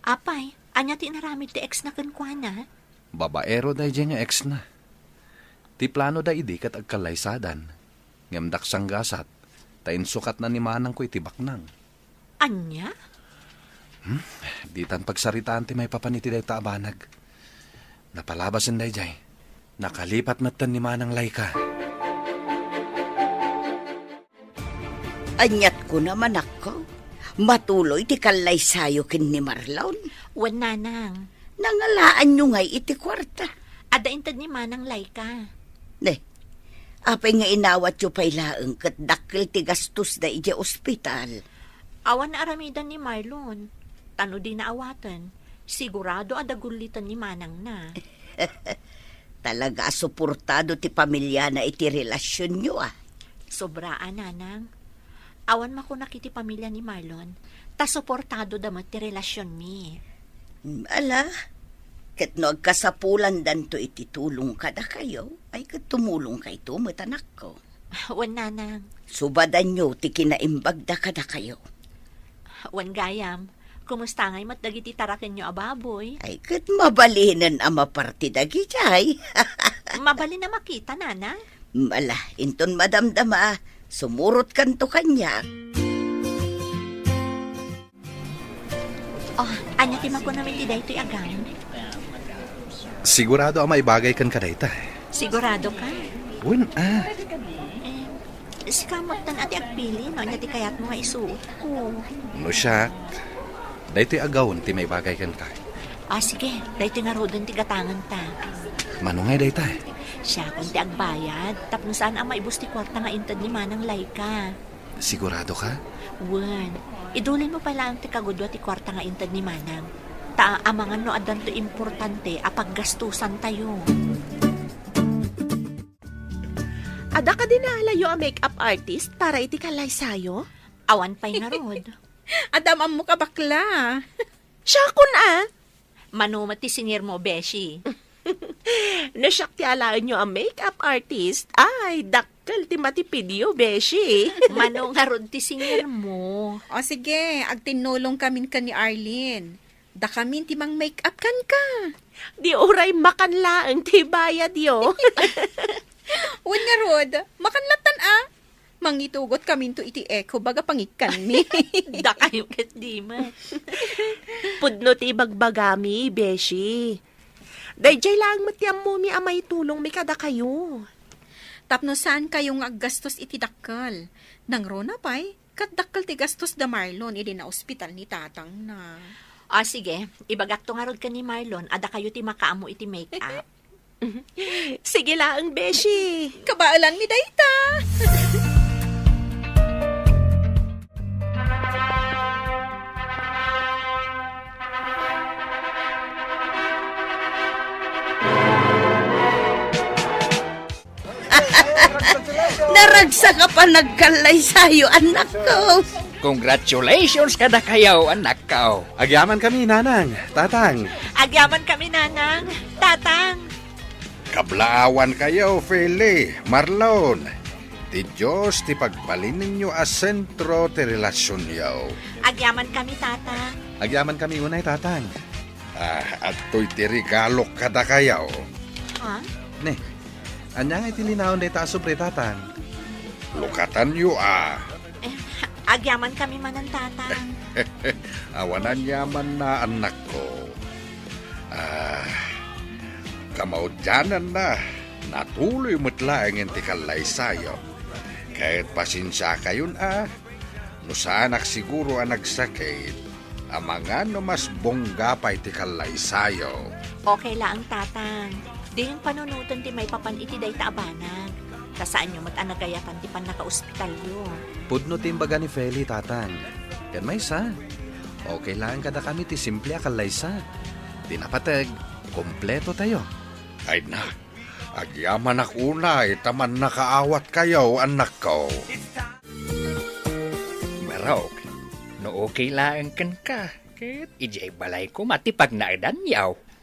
Apay, ania ti inaramid ti ex-na kenkuana? Babaero daydiay nga ex-na. Ti planoda idi ket agkallaysadan, ngem daksanggasat, ta insukatna ni manangko iti baknang. Ania? Hmm? Ditan pagsaritaan ti maipapan iti dayta a banag. Napalabasen daydiay. Nakalipat metten ni Manang Laika. Aniat kunam, anakko? Matuloy ti kallaysayo ken ni Marlon? Wen, nanang. Nangalaanyo ngay iti kuarta? Adda inted ni Manang Laika. Ne, apay nga inawatyo pay laeng ket dakkel ti gastosda idiay ospital? Awan aramiden ni Marlon. Ta no dina awaten, sigurado a dagulliten ni manangna. Talaga a suportado ti pamiliana iti relasionyo, a. Sobra a, nanang. Awan makunak iti pamilia ni Marlon, ta suportadoda met ti relasionmi. Mm, ala, ket no agkasapulandanto iti tulong kadakayo, ay ket tumulongkayto met, anakko. Wen, nanang. Subadanyo ti kinaimbagda kadakayo. Wen, gayam. Kumusta ngay met dagiti tarakenyo a baboy? Ay, ket mabalinen a maparti dagidiay. Mabalin a makita, nanang? Ala, inton madamdama, sumurotkanto kaniak. Oh, ania ti makunam iti daytoy a gown? Sigurado a maibagay kenka dayta. Sigurado ka? Wen, a. Eh, sika metten a ti agpili no ania ti kayatmo nga isuotko. No siak, daytoy a gown ti maibagay kenka. Ah, sige, daytoy ngaruden ti gatangenta. Mano ngay dayta? Siakon ti agbayad, tapno saan a maibus ti kuarta nga inted ni Manang Laika. Sigurado ka? Wen, idulinmo pay laeng ti kagudua ti kuarta nga inted ni Manang. Ta amangan no addanto importante a paggastusantayo. Adda kadi naalayo a makeup artist para iti kallaysayo? Awan pay ngarud. Adda am-ammok a bakla. Siakon a! Mano met ti singirmo, beshi? No siak ti alaenyo a makeup artist, ay, dakkel ti matipidyo, beshi. Mano ngarud ti singirmo? O sige, agtinnulongkamin ken ni Arlene. Dakamin ti mang-makeup kenka. Di uray makan laeng ti bayadyo. Wen ngarud, makan lattan a. Mangitugotkaminto iti eco bag a pangikkanmi. Dakayo ket di met. Pudno ti ibagbagami, beshi. Daydiay laeng met ti ammomi a maitulongmi kadakayo. Tapno saankayo nga aggastos iti dakkel. Nangruna pay, ket dakkel ti gastos da Marlon idi naospital ni tatangna. Ah, sige. Ibagakto ngarud ken ni Marlon a dakayo ti makaammo iti make-up. Sige laeng, beshi. Kabaelanmi dayta. Naragsak a panagkallaysayo, annakko. Congratulations kadakayo, annakko. Agyamankami, Nanang, Tatang. Agyamankami, Nanang, Tatang. Kablaawankayo, Feli, Marlon. Ti Dios ti pagbalinenyo a sentro ti relasionyo. Agyamankami, Tatang. Agyamankami unay, Tatang. Ah, adtoy ti regalok kadakayo. Ha? Ne, ania ngay ti linaon dayta a sobre, Tatang? Lukatanyo a. Eh, agyamankami manen, Tatang. Awan aniamanna, annakko. Ah, kamaudiananna, natuloy met laengen ti kallaysayo. Ket pasensiakayon a, no saanak siguro a nagsakit, amangan no mas bongga pay ti kallaysayo. Okay laeng, Tatang. Diyon panunoten ti maipapan iti dayta a banag. Ta saanyo met a nagayapan ti pannakaospitalyo. Pudno ti imbaga ni Feli, Tatang. Ken maysa, okay laeng kadakami ti simple a kallaysa. Ti napateg, kompletotayo. Ay na, agyamanak unay ta mannakaawatkayo, annakko. Barok, no okay laeng kenka, ket idiay balay koma ti pagnaedanyo.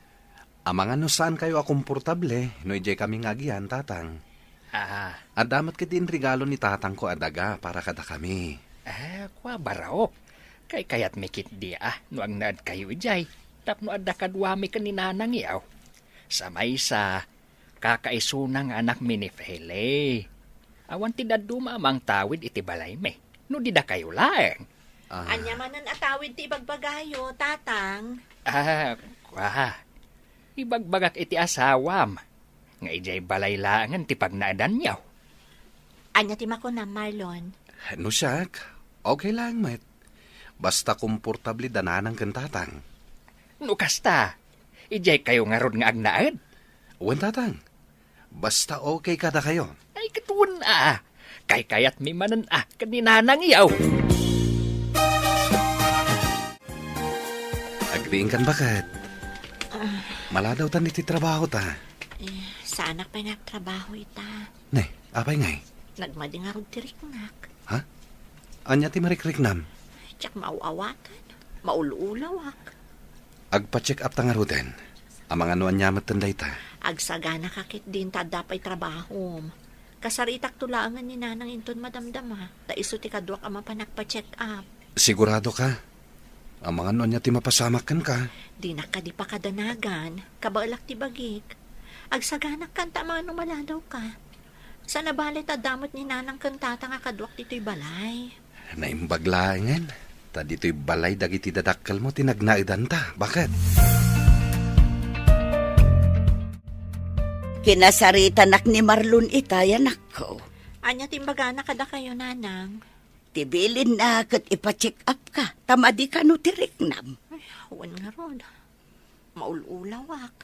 Amangan no saankayo a komportable no idiay kami nga agian, Tatang. Ah. Adda met ketdi inregalo ni tatangko a daga para kadakami. Ah, kua, Barok. Kaykayatmi ketdi a no agnaedkayo idiay tapno adda kaduami ken ni nanangyo. Sa maysa, kakaisuna nga anakmi ni Feli. Awan ti dadduma a mangtawid iti balaymi no di dakayo laeng. Ah. Ania manen a tawid ti ibagbagayo, Tatang? Ah, kua. Ibagbagak iti asawam nga idiay balay laengen ti pagnaedanyo. Ania ti makunam, Marlon? No siak, okay laeng met. Basta komportable da nanang ken tatang. No kasta, idiay kayo ngarud nga agnaed? Wen, tatang. Basta okay kadakayo. Ay, ket wen a. Kaykayatmi manen a ken ni nanangyo. Agriingkan, baket. Ah. Maladawtan iti trabahota. Eh, saanak pay nga agtrabaho ita. Ne, apay ngay? Nagmadi ngarud ti riknak. Ha? Ania ti marikriknam? Diak maaw-awaten. Maul-ulawak. Agpa-check up ta ngaruden. Amangan no ania metten dayta. Agsaganaka ketdin ta adda pay trabahom. Kasaritakto laengen ni nanang inton madamdama, ta isu ti kaduak a mapan agpa-check up. Sigurado ka? Amangan no ania ti mapasamak kenka. Dinak kadi pakadanagan, kabaelak ti bagik. Agsaganak kanta amangan no maladaw ka. Saan a bale ta adda met ni nanang ken tatang a kaduak ditoy balay. Naimbag laengen, ta ditoy balay dagiti dadakkelmo ti nagnaedanta. Baket? Kinasaritanak ni Marlon itay, anakko. Ania ti imbagana kadakayo, nanang? Ti bilinna ket ipa-check up ka, ta madi kano ti riknam. Ay, wen ngarud. Maul-ulawak.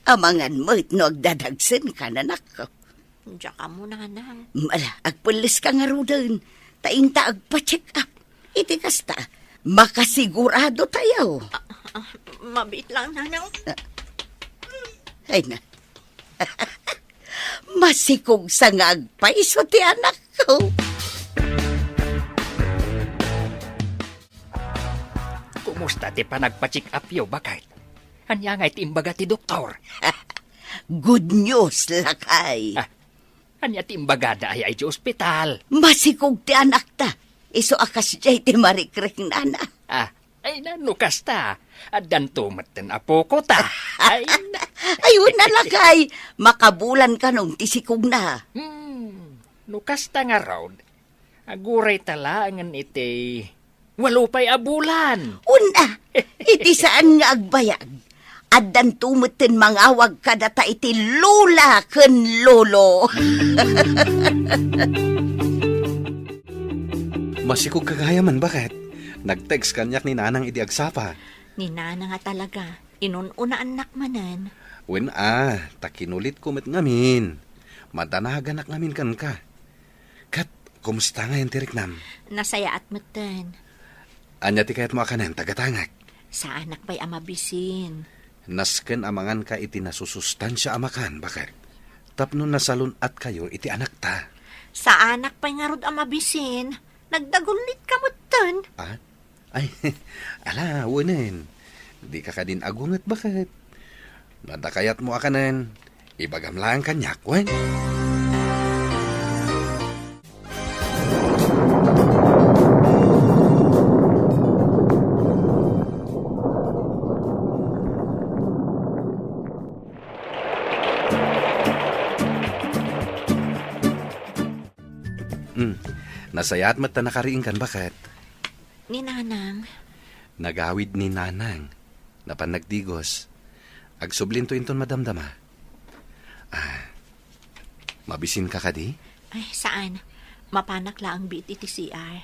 Amangan met no agdadagsenka, anakko. Diak ammo, nanang. Mala, agpelleska ngaruden, ta inta agpa-check up. Iti kasta, makasigurado tayo. Ah, ah, mabiit lang, nanang. Ay na. Masikogsa nga agpayso ti anakko. Komo Kumusta ti panagpa-check-upyo, baket? Ania ngay ti imbaga ti doktor? Good news, lakay. Ah, ania ti imbagada aya iti ospital? Masikog ti anakta. Isu a kasdiay ti marikriknana. Ah, ay na, no kasta, addanto metten a pukota. Ay na. Ay, wen a, lakay. Makabulan kanon ti sikogna. Hmm, no kasta ngarud, aguray ta laengen iti walo pay a bulan. Wen a, iti saan nga agbayag, addanto metten mangawag kadata iti lola ken lolo. Masikog ka gayamen, baket? Nag-text kaniak ni Nanang idi agsapa. Ni Nanang a talaga, inun-unaannak manen. Wen a, ta kinulitko met ngamin. Madanaganak ngamin kenka. Ket, kumusta ngayen ti riknam? Nasayaat metten. Ania ti kayatmo a kanen, tagatangak? Saanak pay a mabisin. Nasken a manganka iti nasusustansia a makan, baket. Tapno nasalun-atkayo iti anakta. Saanak pay ngarud a mabisin. Nagdagullitka metten. Ah? Ay, ala, wenen. Dika kadin agunget, baket? No adda kayatmo a kanen, ibagam laeng kaniak, wen? Hmm, nasayaat met ta nakariingkan, baket? Ni Nanang. Nagawid ni Nanang. Napan nagdigos. Agsublinto inton madamdama. Ah, mabisinka kadi? Ay, saan. Mapanak laeng biit iti C R.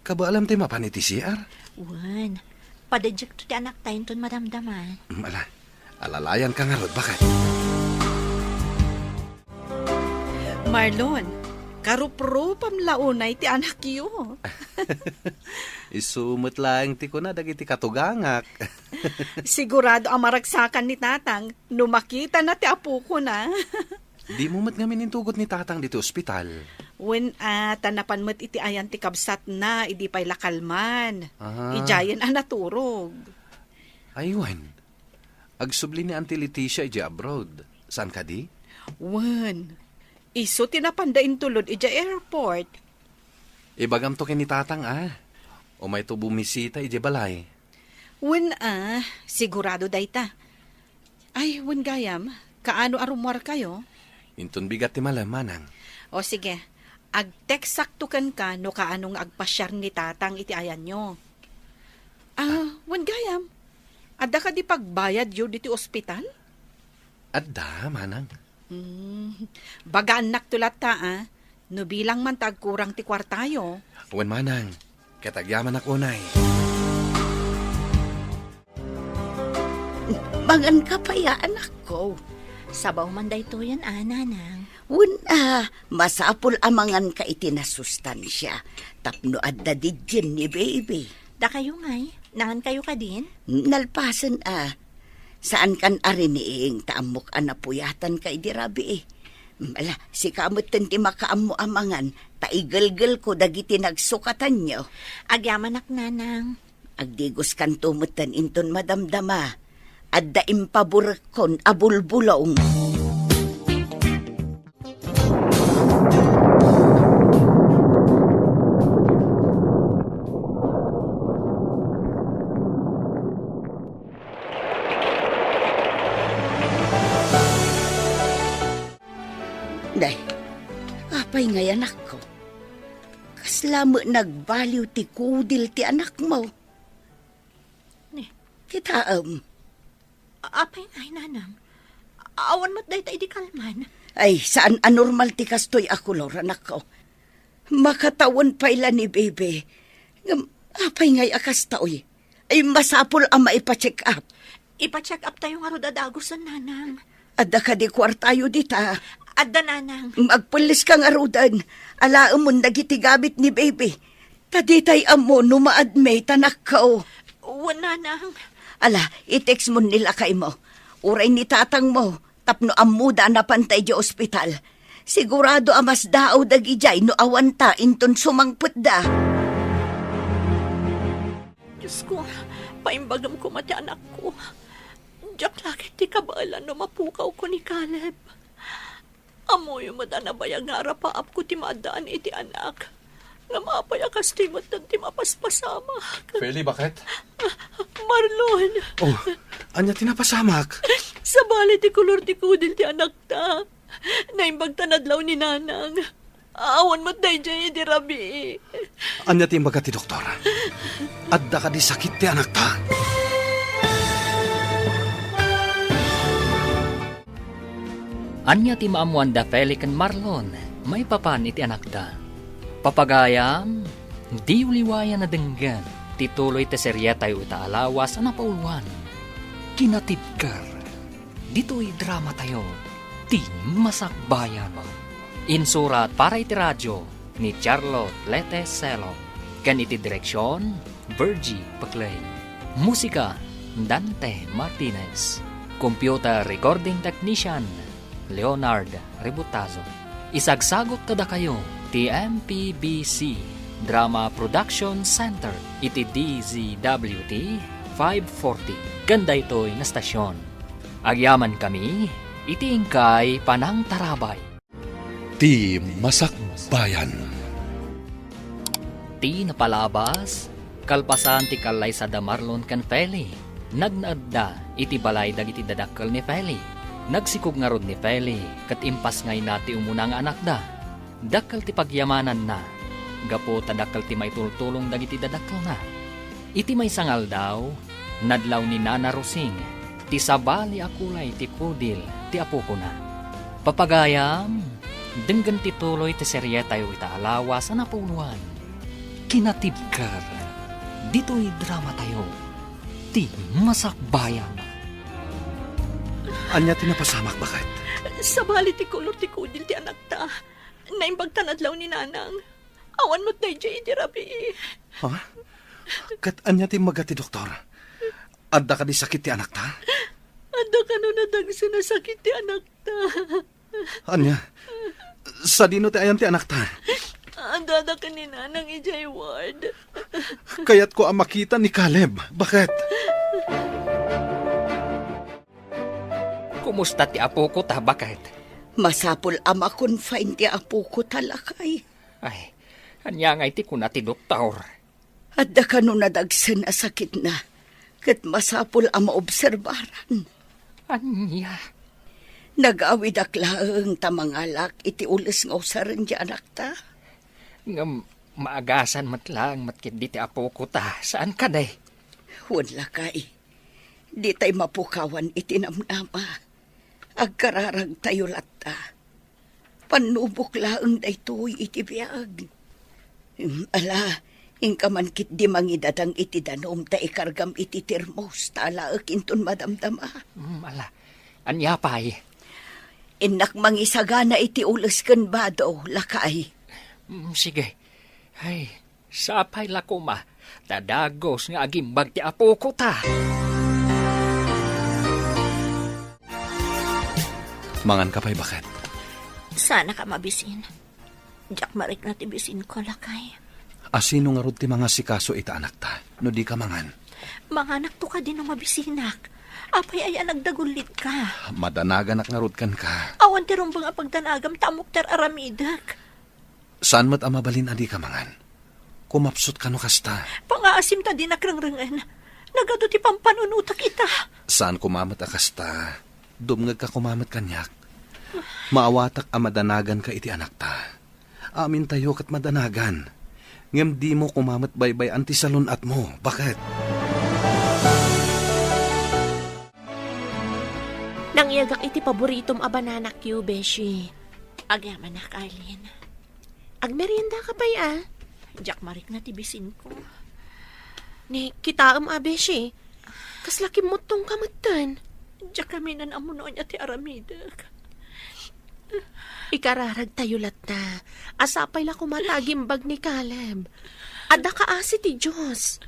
Kabaalam ti mapan iti C R? Wen. Padayekto ti anakta inton madamdama. Mm, ala. Alalayanka ngarud, baket? Marlon, karuprupam la unay ti anakyo. Isu met laeng ti kuna dagiti katugangak. Sigurado a maragsakan ni Tatang no makitana ti apokona. Dimo met ngamin intugot ni Tatang ditoy ospital? Wen a, ta napan met iti ayan ti kabsatna idi pay la kalman. Ah. Idiayen a naturog. Ay, wen. Agsubli ni Auntie Leticia idiay abroad. Saan kadi? Wen. Isu ti napanda intulod idiay airport. Ibagamto ken ni Tatang a umayto bumisita idiay balay. Wen a, sigurado dayta. Ay, wen gayam, kaano a rummuarkayo? Inton bigat ti malem, manang. O sige, agteksakto kenka no kaano nga agpasiar ni Tatang iti ayanyo. Ah, wen gayam, adda kadi pagbayadyo ditoy ospital? Adda, manang. Hmm, bagaannakto latta, a. No bilang man ta agkurang ti kuartayo. Wen, manang. Ket agyamanak unay. Manganka pay a, anakko. Sabaw man daytoyen a, nanang. Wen a, masapul a manganka iti nasustansia tapno adda didien ni baby. Dakayo ngay, nangankayo kadin? Nalpasen a. Saankan a riniing ta ammok a napuyatanka idi rabii. Ala, sika metten ti makaammo a mangan, ta igelgelko dagiti nagsukatanyo. Agyamanak, nanang. Agdigoskanto metten inton madamdama. Adda impaburekkon a bulbulong. Nay, apay ngay, anakko? Kasla met nagbaliw ti kudil ti anakmo. Ni? Kitaem. A-, apay ngay, nanang? Awan met dayta idi kalman. Ay, saan a normal ti kastoy a kolor, anakko. Makatawen pay la ni Bebe. Ngem, apay ngay a kastoy? Ay, masapul a maipa-check up. Ipa-check up tayo ngarud a dagusen, nanang. Adda kadi kuartayo dita? Adda, nanang. Agpelleska ngaruden. Alaemon dagiti gamit ni Bebe. Ta ditay ammo no ma-admit, anakko. Wen, nanang. Ala, i-text mon ni lakaymo. Uray ni tatangmo. Tapno ammoda a napanta idiay ospital. Sigurado a masdaaw dagidiay no awanta inton sumangpetda. Diosko, paimbagem koma ti anakko. Diak la ket ti kabaelan no mapukawko ni Caleb. Ammoyo met a nabayag nga arapaapko ti maaddaan iti anak. Ngem apay a kastoy met ti mapaspasamak? Feli, bakit? Marlon! Oh, ania ti napasamak? Sabali ti kolor ti kudil ti anakta. Naimbag ta nadlaw ni Nanang. Awan met daydiay idi rabii. Ania ti imbaga ti doktor? Adda kadi sakit ti anakta? Ania ti maammoan da Feli ken Marlon maipapan iti anakda? Papagayam, diyo liwayan a denggen ti tuloy ti serietayo ita a lawas a napauluan, Kinatibker. Ditoy dramatayo, Ti Masakbayan. Insurat para iti radio ni Charlotte Lete Selo, ken iti direksion, Virgie Peclay. Musika, Dante Martinez. Computer recording technician, Leonard Rebutazo. Isagsagut kadakayo ti M P B C Drama Production Center iti D Z W T five forty ken daytoy nga stasyon. Agyamankami iti inkay panangtarabay. Ti Masakbayan. Ti napalabas, kalpasan ti kallaysa da Marlon ken Feli, nagnaedda iti balay dagiti dadakkel ni Feli. Nagsikog ngarud ni Feli ket impasngayna ti umuna nga anakda. Dakkel ti pagyamananna, gapu ta dakkel ti maitultulong dagiti dadakkelna. Iti maysa nga aldaw, nadlaw ni Nana Rosing ti sabali a kulay ti kudil ti apokona. Papagayam, denggen ti tuloy ti serietayo ita a lawas a napauluan, Kinatibker. Ditoy dramatayo, Ti Masakbayan. Ania ti napasamak, baket? Sabali ti kolor ti kudil ti anakta. Naimbag ta nadlaw ni Nanang. Awan met daydiay idi rabii. Ha? Ket ania ti imbaga ti doktor? Adda kadi sakit ti anakta? Adda kano nadagsen a sakit ti anakta. Ania? Sadino ti ayan ti anakta? Addada ken ni Nanang idiay ward. Kayatko a makita ni Caleb. Baket? Kumusta ti apokota, baket? Masapul a ma-confine ti apokota, lakay. Ay, ania ngay ti kuna ti doktor? Adda kano nadagsen a sakitna, ket masapul a maobserbaran. Ania? Nagawidak laeng ta mangalak iti ules nga usaren ti anakta. Ngem maagasan met laeng met ketdi ti apokota, saan kadi? Wen, lakay. Ditay mapukawan iti namnama. Agkararagtayo latta. Pannubok laeng daytoy iti biag. Em, ala, inka man ketdi mangidadang iti danum ta ikargam iti termos ta alaek inton madamdama. Mm, ala. Ania pay? Innak mangisagana iti ules ken bado, lakay. Mm, sige. Ay, sapay la koma, ta dagus nga agimbag ti apokota. Manganka pay, baket? Saanka a mabisin. Diak marikna ti bisinko, lakay. A, sino ngarud ti mangasikaso ita anakta, no dika mangan? Manganakto kadi no mabisinak. Apay aya a nagdagulitka? Madanaganak ngarud kenka. Awan ti rumbeng a pagdanagam ta ammok ti ar-aramidek. Saan met a mabalin a dika mangan? Kumapsutka no kasta. Pangaasim ta dinak rengrengen. Nagadu ti pampanunotak ita. Saan koma met a kasta. Dumngegka koma met kaniak. Maawatak a madanaganka iti anakta. Amintayo ket madanagan. Ngem dimo koma met baybay-an ti salun-atmo. Baket? Nangyegak iti paboritom a banana cue, beshi. Agyamanak, Arlene. Agmeriendaka pay, a? Diak marikna ti bisinko. Ni, kitaem a, beshi. Kasla kimmuttongka metten. Diak kami naan-ammo no ania ti aramidek. Ikararagtayo latta. A, sapay la koma ta agimbag ni Caleb. Adda kaasi ti Dios.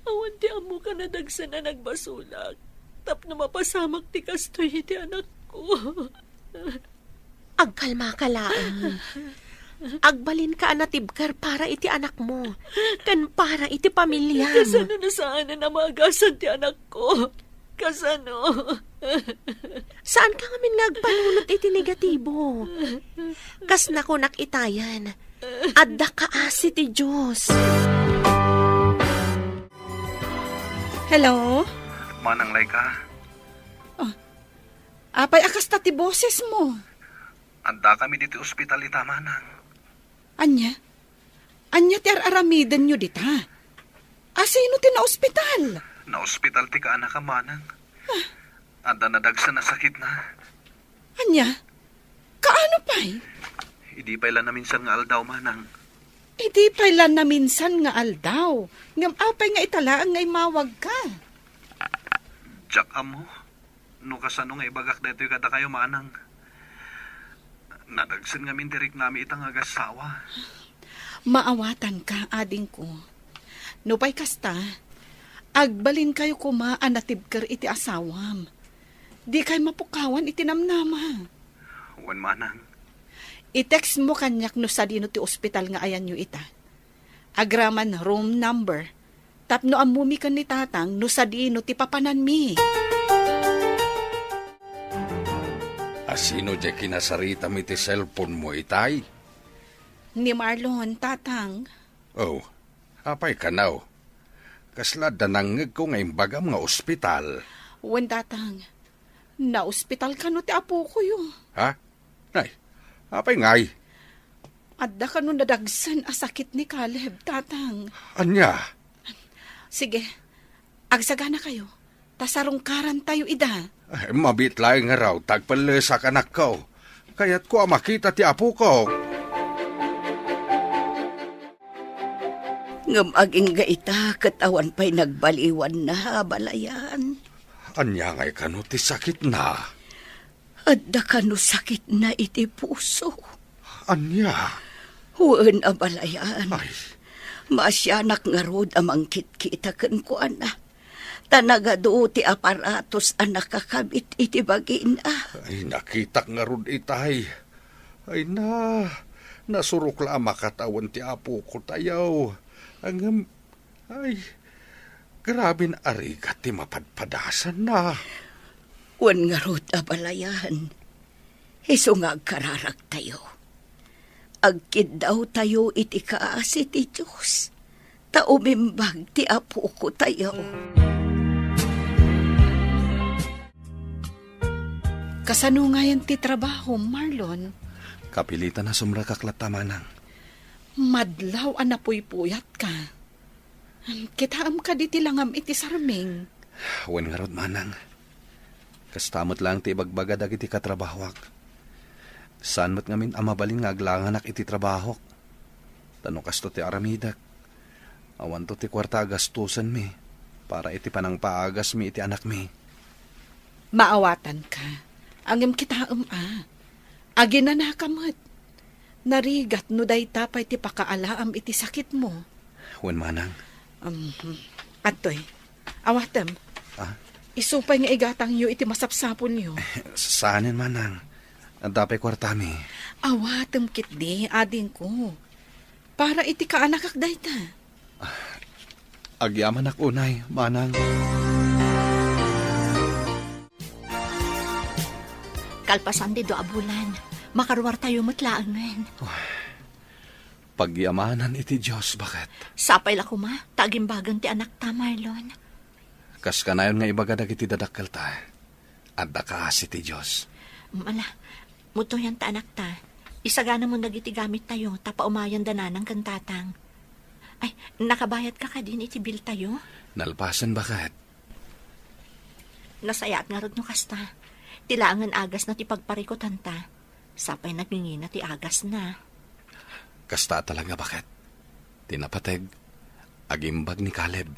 Awan ti ammok a nadagsen a nagbasolak tapno mapasamak ti kastoy iti anakko. Agkalmaka laeng. Agbalinka a natibker para iti anakmo, ken para iti pamiliam. Kasano no saanen a maagasan ti anakko? Kasano? Saanka ngamin nga agpanunot iti negatibo. Kas nakunak itayen, adda kaasi ti Dios. Hello? Manang Laika? Oh, apay a kasta ti bosesmo? Addakami ditoy ospital ita, Manang. Ania? Ania ti ar-aramidenyo dita? Asino ti naospital? Naospital ti kaanakam, Manang. Ah. Adda nadagsen a sakitna. Ania? Kaano pay? Idi pay la naminsan nga aldaw, Manang. Idi pay la naminsan nga aldaw? Ngem apay nga ita laeng nga immawagka? Diak ammo no kasano nga ibagak daytoy kadakayo, Manang. Nadagsen ngamin ti riknami ita nga agassawa. Maawatanka, adingko. Nupay kasta, agbalinkayo koma a natibker iti asawam. Dikay mapukawan iti namnama. Wen, Manang. I-textmo kaniak no sadino ti ospital nga ayanyo ita. Agraman room number, tapno ammomi ken ni Tatang no sadino ti papananmi. Asino diay kinasaritam iti cellphone-mo itay? Ni Marlon, Tatang. Oh, apay kano? Kasla adda nangngegko nga imbagam nga ospital. Wen, Tatang. Naospital kano ti apokoyo. Ha? Nay, apay ngay? Adda kano nadagsen a sakit ni Caleb, Tatang. Ania? Sige, agsaganakayo, ta sarungkarantayo ida. Ay, mabiit laeng ngarud ta agpellesak, anakko. Kayatko a makita ti apoko. Ngem agingga ita ket awan pay nagbaliwanna, abalayan. Ania ngay kano ti sakitna? Adda kano sakitna iti puso? Ania? Wen, abalayan. Ay. Maasianak ngarud a mangkitkita kenkuana. Ta nagadu ti aparatos a nakakabit iti bagina. Ay, nakitak ngarud itay. Ay na, nasurok la a makatawen ti apokotayo. Ngem, ay, graben a rigat ti mapadpadasanna. Wen ngarud, abalayan, isu nga agkararagtayo. Agkiddawtayo iti kaasi ti Dios, ta umimbag ti apokotayo. Kasano ngayen ti trabaho, Marlon? Kapilitan a sumrekak latta, Manang. Madlaw a napuypuyatka. Kitaem kadi ti langam iti sarming? Wen ngarud, Manang. Kasta met laeng ti ibagbaga dagiti katrabahoak. Saan met ngamin a mabalin nga aglanganak iti trabahok. Ta no kasto ti aramidek, awanto ti kuarta a gastosenmi para iti panangpaagasmi iti anakmi. Maawatanka. Ngem kitaem a, aginanaka met. Narigat no dayta pay ti pakaalaam iti sakitmo. Wen, Manang. Um, adtoy. Awatem. Ah? Isu pay nga igatangyo iti masapsapulyo. Saanen, Manang. Adda pay kuartami. Awatem ketdi, adingko. Para iti kaanakak dayta. Agyamanak unay, Manang. Kalpasan ti dua a bulan, makaruartayo met laengen. Pagyamanan iti Dios, baket. Sapay la koma, ta agimbagen ti anakta, Marlon. Kas kanayon nga ibaga dagiti dadakkelta, adda kaasi ti Dios. Ala, mutuyan ta anakta. Isaganamon dagiti gamittayo, ta paumayan da nanang ken tatang. Ay, nakabayadka kadin iti biltayo? Nalpasen, baket. Nasayaat ngarud no kasta. Ti laengen agasna ti pagparikutanta. Sapay nagingina ti agasna. Kasta talaga, baket. Ti napateg, agimbag ni Caleb.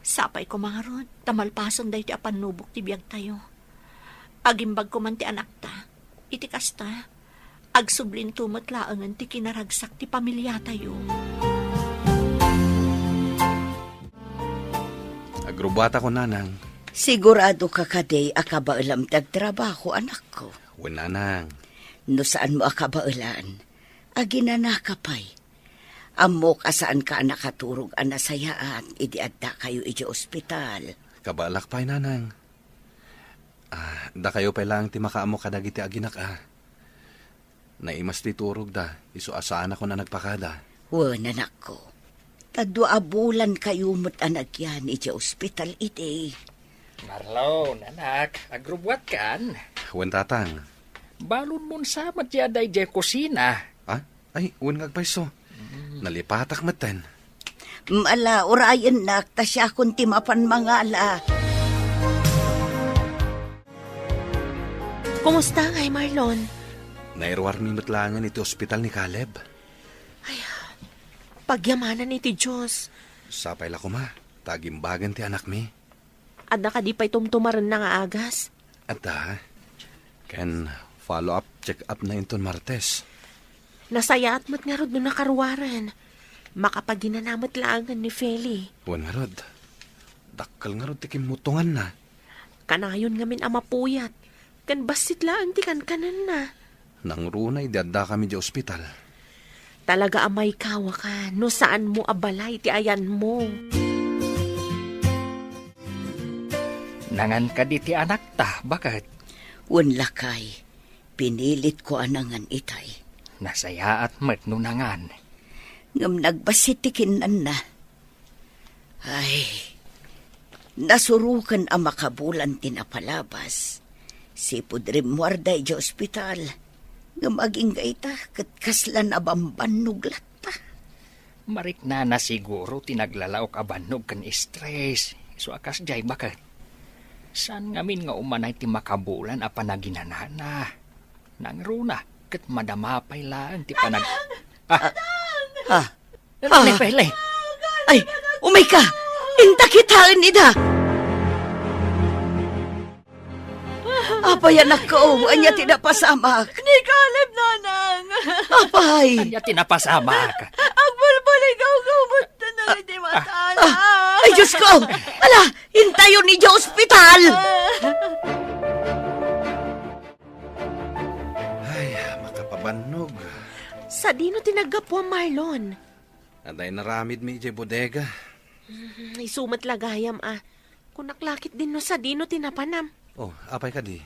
Sapay koma ngarud, ta malpasen daytoy a pannubok ti biagtayo. Agimbag koman ti anakta. Iti kasta, agsublinto met laengen ti kinaragsak ti pamiliatayo. Agrubbuatako, Nanang. Siguradoka kadi a kabaelam ti agtrabaho, anakko? Wen, Nanang. No saanmo a kabaelan, Aginanaka pay. Ammok a saanka a nakaturog a nasayaat idi addakayo idiay ospital. Kabaelak pay, Nanang. Ah, dakayo pay laeng ti makaammo kadagiti aginak a. Naimas ti turogda, isu a saanakon a nagpakada. Wen, anakko. Ta dua a bulankayo met a nagyan idiay ospital idi. Marlon, anak, agrubbuatkan? Wen, Tatang. Balonmon sa met ti adda idiay kusina. Ah? Ay, wen nga agpayso. Nalipatak metten. Ala, urayennak, ta siakon ti mapan mangala. Kumusta ngay, Marlon? Nairuarmi met laengen iti ospital ni Caleb. Ay, pagyamanan iti Dios. Sapay la koma, ta agimbagen ti anakmi. Adda kadi pay tumtumarenna nga agas? Adda. Ken follow-up check-up na inton Martes. Nasayaat met ngarud no nakaruaren. Makapaginana met laengen ni Feli. Wen ngarud. Dakkel ngarud ti kimmutonganna. Kanayon ngamin a mapuyat. Ken bassit laeng ti kankanenna. Nangruna idi addakami idiay ospital. Talaga a maikawaka no saanmo a balay ti ayanmo. Nangan kadi ti anakta, baket? Wen, lakay, pinilitko a nangan itay. Nasayaat met no nangan. Ngem nagbassit ti kinnanna. Ay, nasuroken a makabulan ti napalabas. Sipud rimmuarda idiay ospital. Ngem agingga ita, ket kasla nabambannog latta. Mariknana siguro ti naglalaok a bannog ken stress. Isu a kasdiay, baket? Saan ngamin nga umanay ti makabulan a panaginanana? Nangruna, ket madama pay laeng ti panag-, ah, Ah, Ni Pele. Ay, umayka! Inta kitaen ida! Apay, anakko, ania ti napasamak? Ni Caleb, nanang. Apay! Ania ti napasamak? Agbulbuligaw-gaw met dagiti matana. Ah, ay, Diyos ko! Ala, intayon idiay ospital! Ay, makapabannog. Sadino ti naggapuam, Marlon? Adda inaramidmi idiay bodega. Mm, isu met la gayam a. Kunak la ketdin no sadino ti napanam. Oh, apay kadi?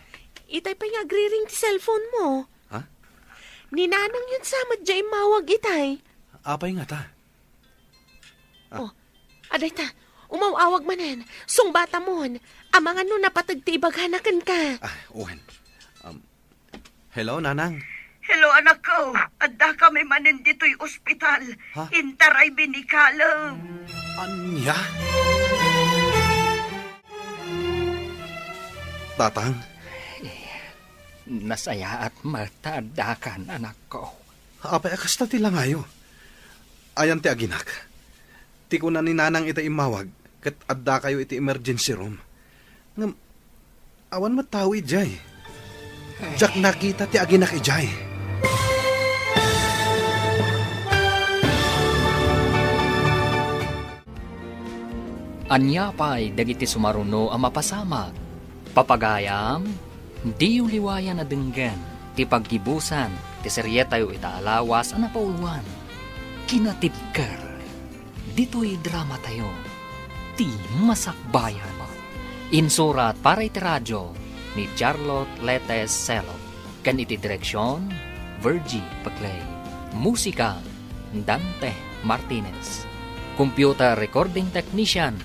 Itay pay nga agriring ti cellphone mo. Ha? Ni nanangyon sa met diay immawag itay. Apay ngata? Ah. Oh, adayta, umaw-awag manen. Sungbatamon. Amangan no napateg ti ibagana kenka. Ah, wen. Um, Hello, Nanang. Hello, anakko. Addakami manen ditoy ospital. Ha? Intaraymi ni Caleb. Ania? Tatang? Eh, nasayaat met ta addakan, anakko. Apay a kasta ti langayo? Ayan ti aginak. Ti kuna ni Nanang ita immawag, ket addakayo iti emergency room. Ngem, awan met tao idiay. Diak nakita ti aginak idiay. Ania pay dagiti sumaruno a mapasamak? Papagayam, diyo liwayan a denggen ti paggibusan ti serietayo ita a lawas a napauluan, Kinatibker. Ditoy dramatayo, Ti Masakbayan. Insurat para iti radio ni Charlotte Letes Sello, ken iti direksion, Virgie Paclay. Musika, Dante Martinez. Computer recording technician,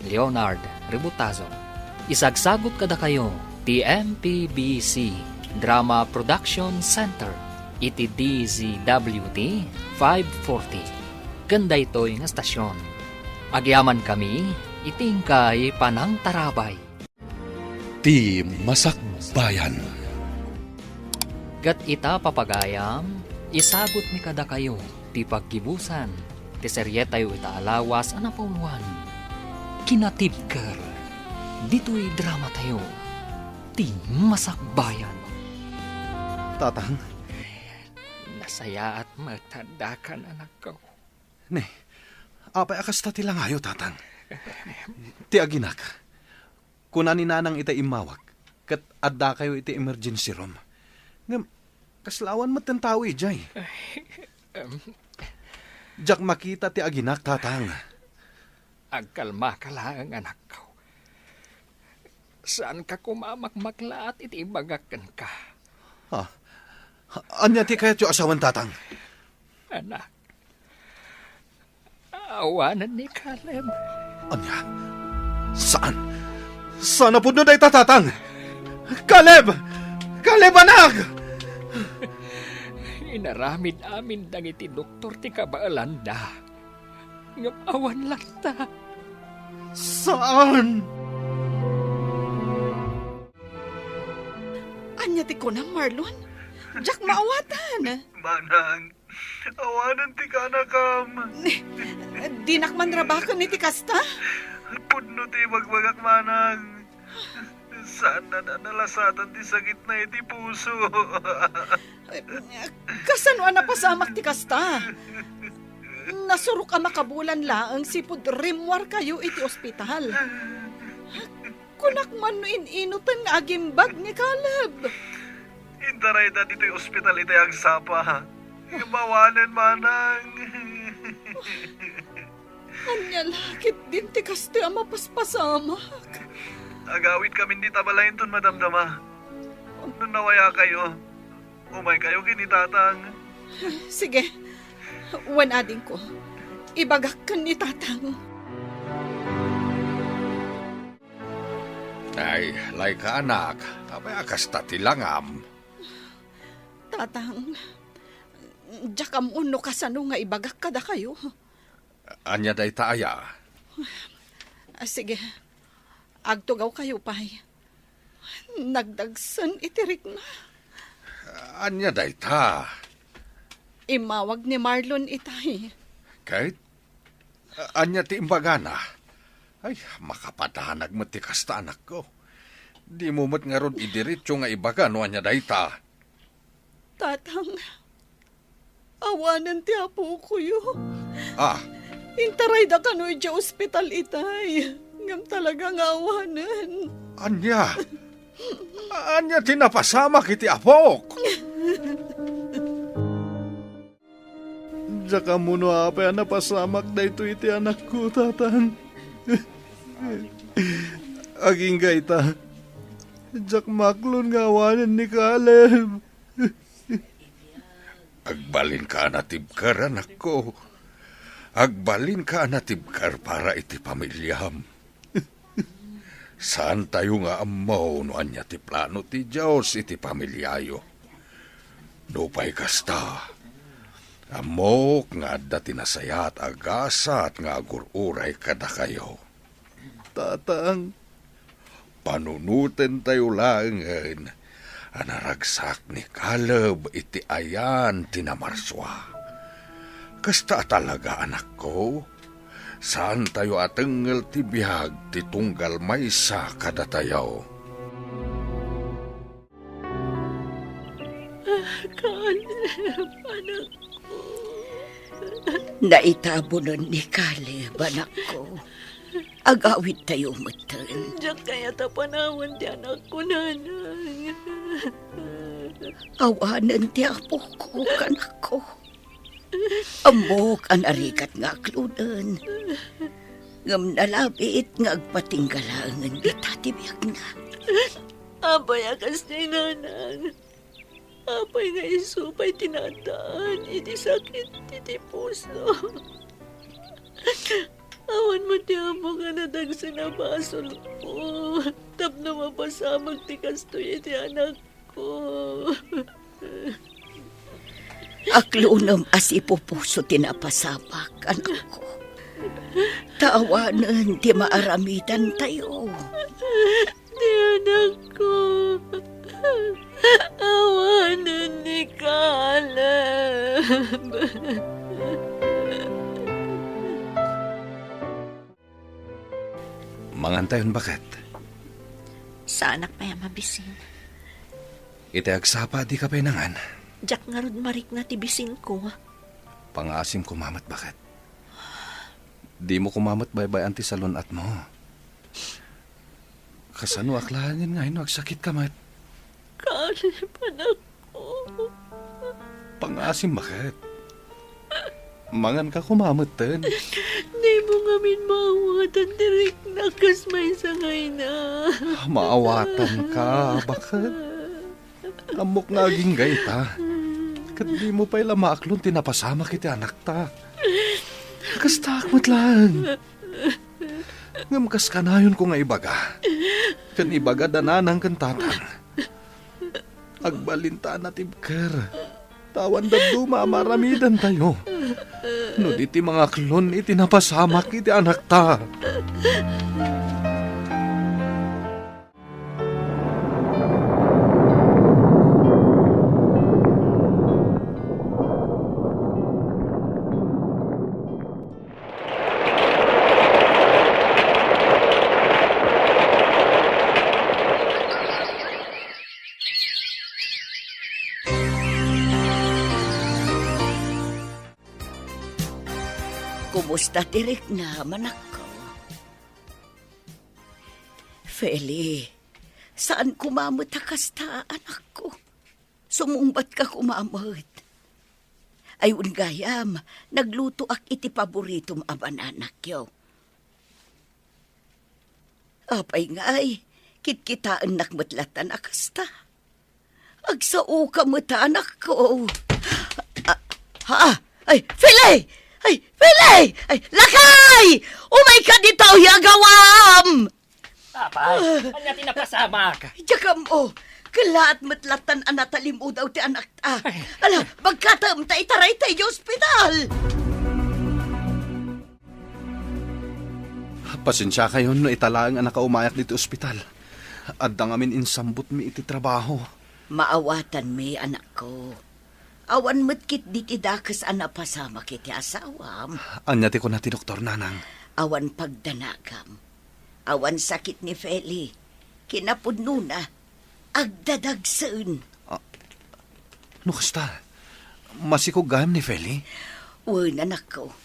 Leonard Ributazo. Isagsagut kadakayo ti M P B C Drama Production Center iti D Z W T five forty. Ken daytoy nga stasyon, agyamankami iti inkay panangtarabay. Ti Masakbayan. Ket ita, papagayam, isagutmi kadakayo ti paggibusan ti serietayo ita a lawas a napauluan, Kinatibker, ditoy dramatayo, Ti Masakbayan. Tatang? Nasayaat met ta addakan, anakko. Ne, apay a kasta ti langayo, Tatang? Ti aginak. Kuna ni Nanang ita immawag, ket addakayo iti emergency room. Ngem, Kasla awan met ti tao idiay. Em. Diak makita ti aginak, Tatang. Agkalmaka laeng, anakko. Saanka koma a makmaklaat iti ibagak kenka. Ah, ania ti kayatyo a sawen, Tatang? Anak, awanen ni Caleb. Ania? Saan? Saan a pudno dayta, Tatang? Caleb! Caleb, anak! Inaramid amin dagiti doktor ti kabaelanda. Ngem awan latta. Saan? Ania ti kunam, Marlon? Diak maawatan. Manang, awanen ti kaanakam. Dinak man rabaken iti kasta? Pudno ti ibagbagak, Manang. Saanna a nalasatan ti sakitna iti puso. Kasano a napasamak ti kasta? Nasurok a makabulan laeng sipud rimmuarkayo iti ospital. Kunak man no in-inoten nga agimbag ni Caleb. Intarayda ditoy ospital itay agsapa. Ngem awanen, Manang. Ania la ketdin ti kastoy a mapaspasamak? Agawidkamin dita balay inton madamdama. No nawayakayo, umaykayo ken ni Tatang. Sige. Wen adingko. Ibagak ken ni Tatang. Ay, Laika, anak. Apay a kasta ti langam? Tatang, diak ammo no kasano nga ibagak kadakayo. Ania dayta aya? Ah, sige. Agtugawkayo pay. Nagdagsen iti rikna. Ania dayta? Immawag ni Marlon itay. Ket? Ania ti imbagana? Ay, makapadanag met ti kasta, anakko. Dimo met ngarud idiretso nga ibaga no ania dayta. Tatang, awanen ti apokoyo. Ah. Intarayda kano idiay ospital itay. Ngem talaga nga awanen. Ania? Ania ti napasamak iti apok? Diak ammo no apay a napasamak daytoy iti anakko, Tatang. Agingga ita, diak maklon nga awanen ni Caleb. Agbalinka a natibker, anakko. Agbalinka a natibker para iti pamiliam. Saantayo nga ammo no ania ti plano ti Dios iti pamiliayo. Nupay kasta, ammok nga adda ti nasayaat a gasat nga agur-uray kadakayo. Tatang, panunotentayo laengen a naragsak ni Caleb iti ayan ti namarsua. Kasta a talaga, anakko, saantayo a tengngel ti biag ti tunggal maysa kadatayo. Caleb, anakko. Naitabunen ni Caleb, anakko. Agawidtayo metten. Diak kayat a panawen ti anakko, nanang. Awanen ti apok, anakko. Ammok a narigat nga aklonen. Ngem nalabit nga agpatingga laengen dita ti biagna. Apay a kasta, nanang? Apay nga isu pay ti naaddaan iti sakit iti puso? Awan met ti ammok a nadagsen a basolko tapno mapasamak ti kastoy iti anakko. Aklonem a sipupuso ti napasamak, anakko. Ta awanen ti maaramidantayo. Ti anakko, awanen ni Caleb. Mangantayon, baket. Saanak pay a mabisin. Iti agsapa, dika pay nangan. Diak ngarud marikna ti bisinko. Pangaasim koma met, baket. Dimo koma met baybay-an ti salun-atmo. Kasanoak laengen nga no agsakitka met? Caleb, anakko. Pangasim, baket. Manganka koma metten. Dimo ngamin maawatan ti rikna kas maysa nga ina. Maawatanka, baket. Ammok nga agingga ita. Ket dimo pay la maaklon ti napasamak iti anakta. Kastaak met laeng. Ngem kas kanayonko nga ibaga, ken ibaga da nanang ken tatang, agbalinta a natibker, ta awan dadduma a maaramidantayo no di ti mangaklon iti napasamak iti anakta. Kumusta ti riknam, anakko? Feli, saan koma met a kasta, anakko. Sumungbatka koma met. Ay, wen gayam, naglutoak iti paboritom a bananakyo. Apay ngay, kitkitaennak met latta a kasta. Agsaoka met, anakko. Ah, ha? Ay, Feli! Ay, Feli! Ay, lakay! Umayka ditoy, agawam! Apay, ania ti napasamak? Diak ammo. Kellaat met latta a natalimudaw ti anakta. Ay. Ala, bagkatem ta itaray ta iti ospital. Pasensiakayon no ita laeng a nakaumayak ditoy ospital. Adda ngamin insambutmi iti trabaho. Maawatanmi, anakko. Awan met ketdi ti dakes a napasamak iti asawam. Ania ti kuna ti doktor, nanang? Awan pagdanagam. Awan sakit ni Feli. Kinapudnona, agdadagsen. Ah, no kasta, masikog gayam ni Feli? Wen, anakko.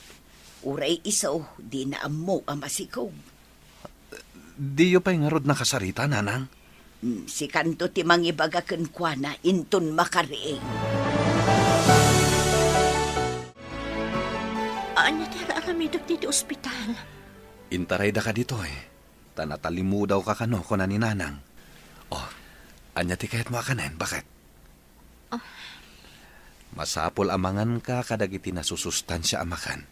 Uray isu, dina ammo a masikog. Diyo pay ngarud nakasarita, nanang? Hmm, sikanto ti mangibaga kenkuana inton makariing. Ania ti ar-aramidek ditoy ospital? Intaraydaka ditoy, ta natalimudawka kano, kuna ni nanang. Oh, ania ti kayatmo a kanen, baket? Ah. Masapul a manganka kadagiti nasusustansia a makan,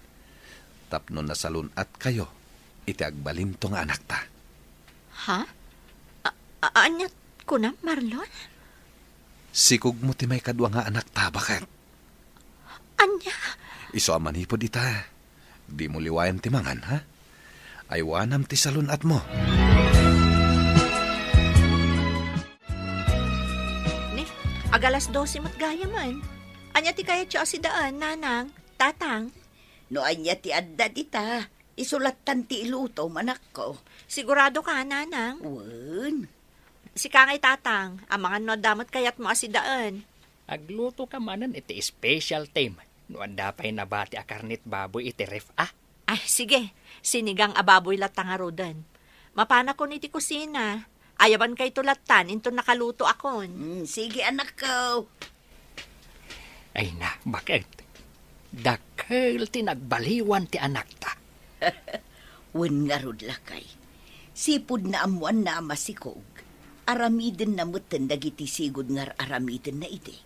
tapno nasalun-atkayo iti agbalinto nga anakta. Ha? A-, a-, ania kunam, Marlon? Sikogmo ti maikadua nga anakta, baket. Ania? Isu a manipud ita, dimo liwayan ti mangan, ha? Aywanam ti salun-atmo. Ne, agalas dose met gayamen. Ania ti kayatyo a sidaen, nanang, tatang? No ania ti adda dita, isu lattan ti iluto, anakko. Sigurado ka, nanang? Wen. Sika ngay, tatang, amangan no adda met kayatmo a sidaen. Aglutoka manen iti specialtym no adda pay nabati a karnet baboy iti ref, a? Ay, sige. Sinigang a baboy latta ngaruden. Mapanakon iti kusina. Ayabankayto lattan inton nakalutoakon. Mm, sige, anakko. Ay na, baket? Dakkel ti nagbaliwan ti anakta. Wen ngarud, lakay. Sipud naammoanna a masikog, aramidenna metten dagiti sigud nga ar-aramidenna idi.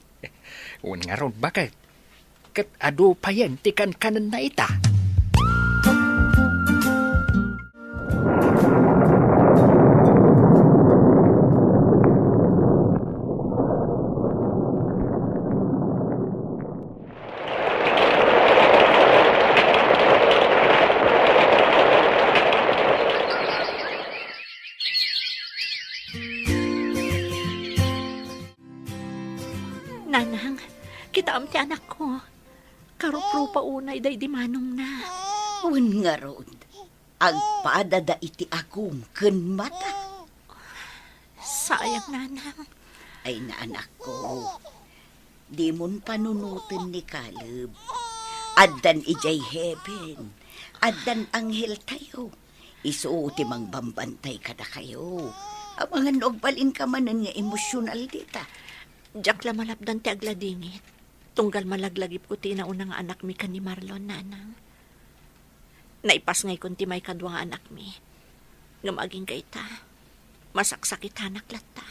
Wen ngarud, baket? Ket adu payen ti kankanenna ita. Nanang, kitaem ti anakko. Karuprupa unay daydi manongna. Wen ngarud, agpadada iti agum ken mata. Sayang, nanang. Ay, anakko, dimon panunoten ni Caleb. Addan idiay heaven. Addan angheltayo. Isu ti mangbambantay kadakayo. Amangan no agbalinka manen nga emosyonal dita. Diak la malapdan ti agladingit, tunggal malaglagipko ti inauna nga anakmi ken ni Marlon, nanang. Naipasngaykon ti maikadua nga anakmi. Ngem agingga ita, masaksakitanak latta.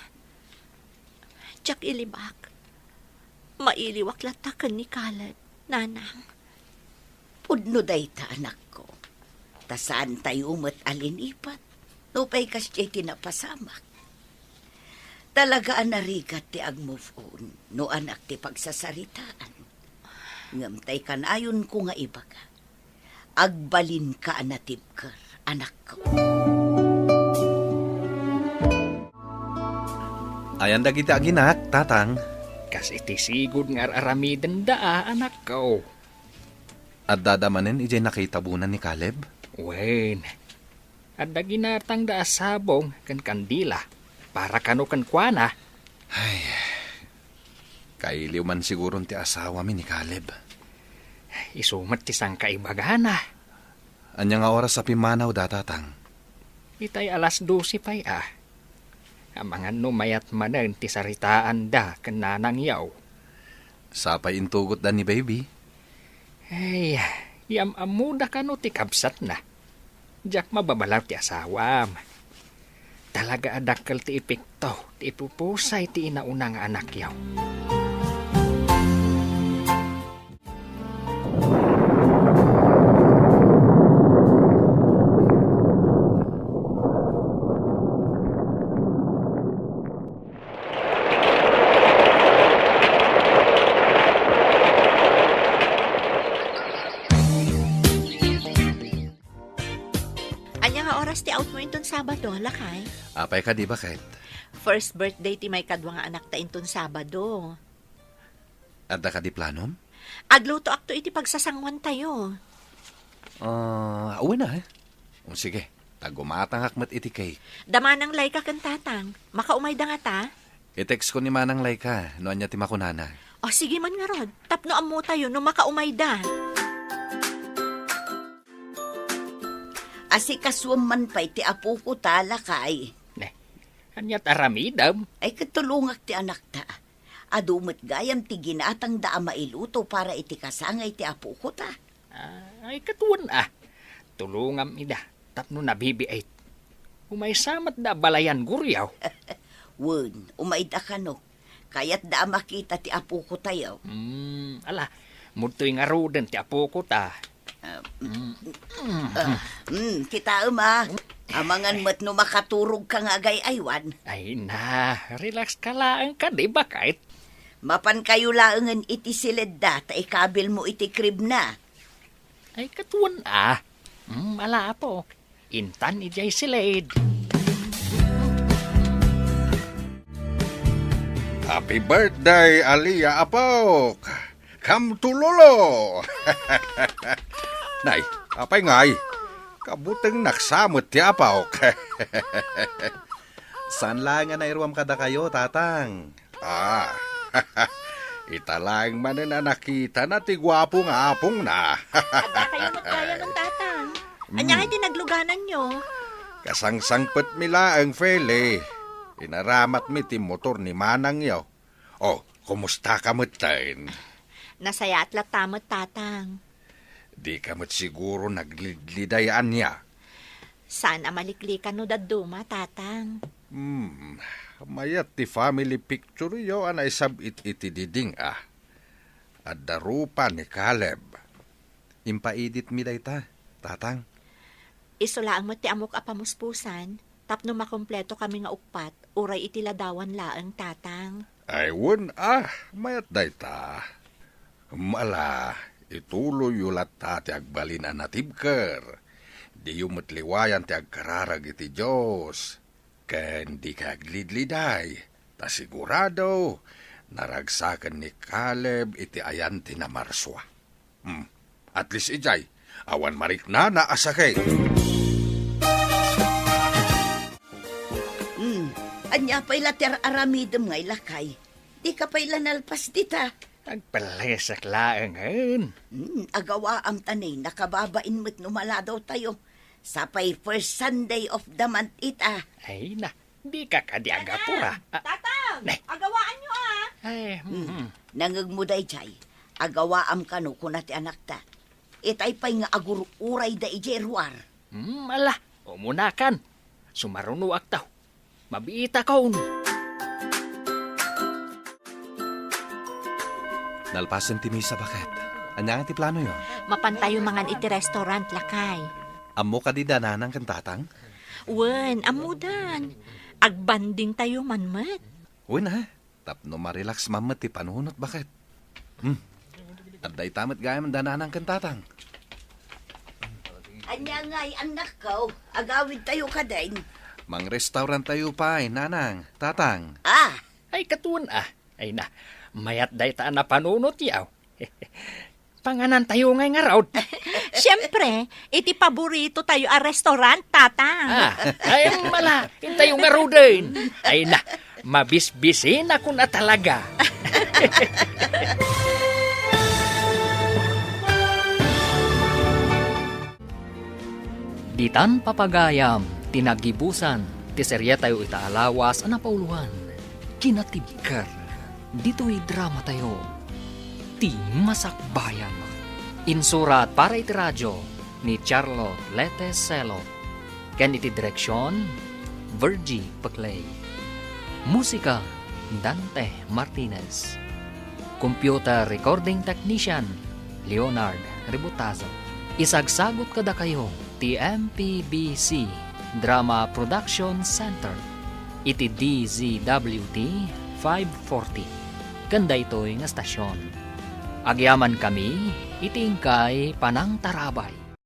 Diak ilibak. Mailiwak latta ken ni Caleb, nanang. Pudno dayta, anakko. Ta saantayo met a linipat, nupay kasdiay ti napasamak. Talaga a narigat ti ag-move on no anak ti pagsasaritaan. Ngem tay kanayonko nga ibaga, agbalinka a natibker, anakko. Ayan dagiti aginak, tatang. Kas iti sigud nga ar-aramidenda a, anakko. Addada manen idiay nakitabonan ni Caleb? Wen, adda ginatangda a sabong ken kandila para kano kenkuana. Ay, kailiw man siguron ti asawami ni Caleb. Isu met ti sangkaibagana. Ania nga oras a pimmanawda, tatang? Itay alas dose pay a. Amangan no mayat manen ti saritaanda ken nanangyo. Sapay intugotda ni baby. Ay, yam-ammoda kano ti kabsatna. Diak mababalaw ti asawam. Talaga a dakkel ti epekto ti ipupusay ti inauna nga anakyo. Ania nga oras ti outmo inton Sabado, lakay? Apay kadi, baket? First birthday ti maikadua nga anakta inton Sabado. Adda kadi planom? Aglutoakto iti pagsasanguantayo. Ah, wen a, eh. O, sige, ta gumatangak met iti cake. Da Manang Laika ken Tatang. Makaumayda ngata? I-text ko ni Manang Laika no ania ti makunana. O, sige man ngarud, tapno ammotayo no makaumayda. Asikasuem man pay ti apoko ta, lakay. Ne, aniat aramidem? Ay, ket tulongak ti anakta. Adu met gayam ti ginatangda a mailuto para iti kasangay ti apoko ta. Ah, ay, ket wen a. Tulongam ida tapno nabibiit. Umaysa met da balayan guriaw. Wen, umayda kano. Kayatda a makita ti apoko tayo. Hmm, ala, mudtoy ngaruden ti apoko ta. Ah, mm, ah, mm, kitaem a. Amangan met no makaturog ka nga agay-aywan. Ay na, relax ka laeng kadi, baket. Mapan kayo laengen iti siledda ta ikabil mo iti crib na. Ay, ket wen a. Hmm, ala, apo. Intan idiay silid. Happy birthday, Alia, apok! Come to Lolo! Nay, apay ngay? Kabutengnak sa met ti apok. Saan laeng a nairuam kadakayo, Tatang? Ah, ita laeng manen a nakitana ti guapo nga apongna. Adda kayo met gayam, Tatang. Mm. Ania ngay ti naglugananyo? Kasangsangpetmi laeng, Feli. Inaramatmi ti motor ni manangyo. Oh, kumusta ka metten? Nasayaat latta met, Tatang. Di ka met siguro naglidliday ania? Saan a maliklikan no dadduma, Tatang. Hmm, mayat ti family picture-yo a naisab-it iti diding a. Adda rupa ni Caleb. Impaeditmi dayta, Tatang. Isu laeng met ti ammok a pamuspusan, tapno makompleto kami nga uppat, uray iti ladawan laeng, Tatang. Ay, wen a, mayat dayta. Ala, ituloyyo latta ti agbalin a natibker. Diyo met liwayan ti agkararag iti Dios. Ken dikay aglidliday, ta sigurado, naragsaken ni Caleb iti ayan ti namarsua. Hmm, at least idiay, awan mariknana a sakit. Hmm, ania pay la ti ar-aramidem nga ilakay? Dika pay la nalpas dita. Agpellesek laengen. Hmm, agawaam ta ni, nakababain met no maladaw tayo. Sapay first Sunday of the month ita. Ay na, dika kadi agapura. Tatang! Ah, Tatang! Ne. Agawaanyo, ah! Ay, Hmm. mhm. Nangegmo daydiay, agawaam kano kuna ti anakta. Itay pay nga agur-urayda idiay ruar. Hmm, ala, umunakan. Sumarunoakto. Mabiitakon. Nalpasen ti misa, baket. Ania nga ti planoyo? Mapantayo mangan iti restaurant, lakay. Ammo kadi da nanang ken tatang? Wen, ammodan. Agbandingtayo man met. Wen, a. Tapno ma-relax man met ti panunot, baket. Hmm. Adda ita met gayam da nanang ken tatang. Ania ngay, annakko? Agawidtayo kadin. Mangrestauranttayo pay, nanang, tatang. Ah! Ay, katuon, a. Ay na, mayat dayta a napanunotyo. Panganantayo ngay ngarud. Siempre, iti paboritotayo a restaurant, Tatang. Ah, ay, mala, intayo ngaruden. Ay na, mabisbisinakon a talaga. Ditan papagayam ti nagibusan ti serietayo ita a lawas a napauloan, Kinatibker. Ditoy dramatayo, Ti Masakbayan. Insurat para iti radio ni Charlotte Lete Celo. Ken iti direksion, Virgie Peclay. Musika, Dante Martinez. Computer recording technician, Leonard Ributazo. Isagsagut kadakayo ti M P B C Drama Production Center iti D Z W T five forty ken daytoy nga stasyon. Agyamankami iti inkay panangtarabay.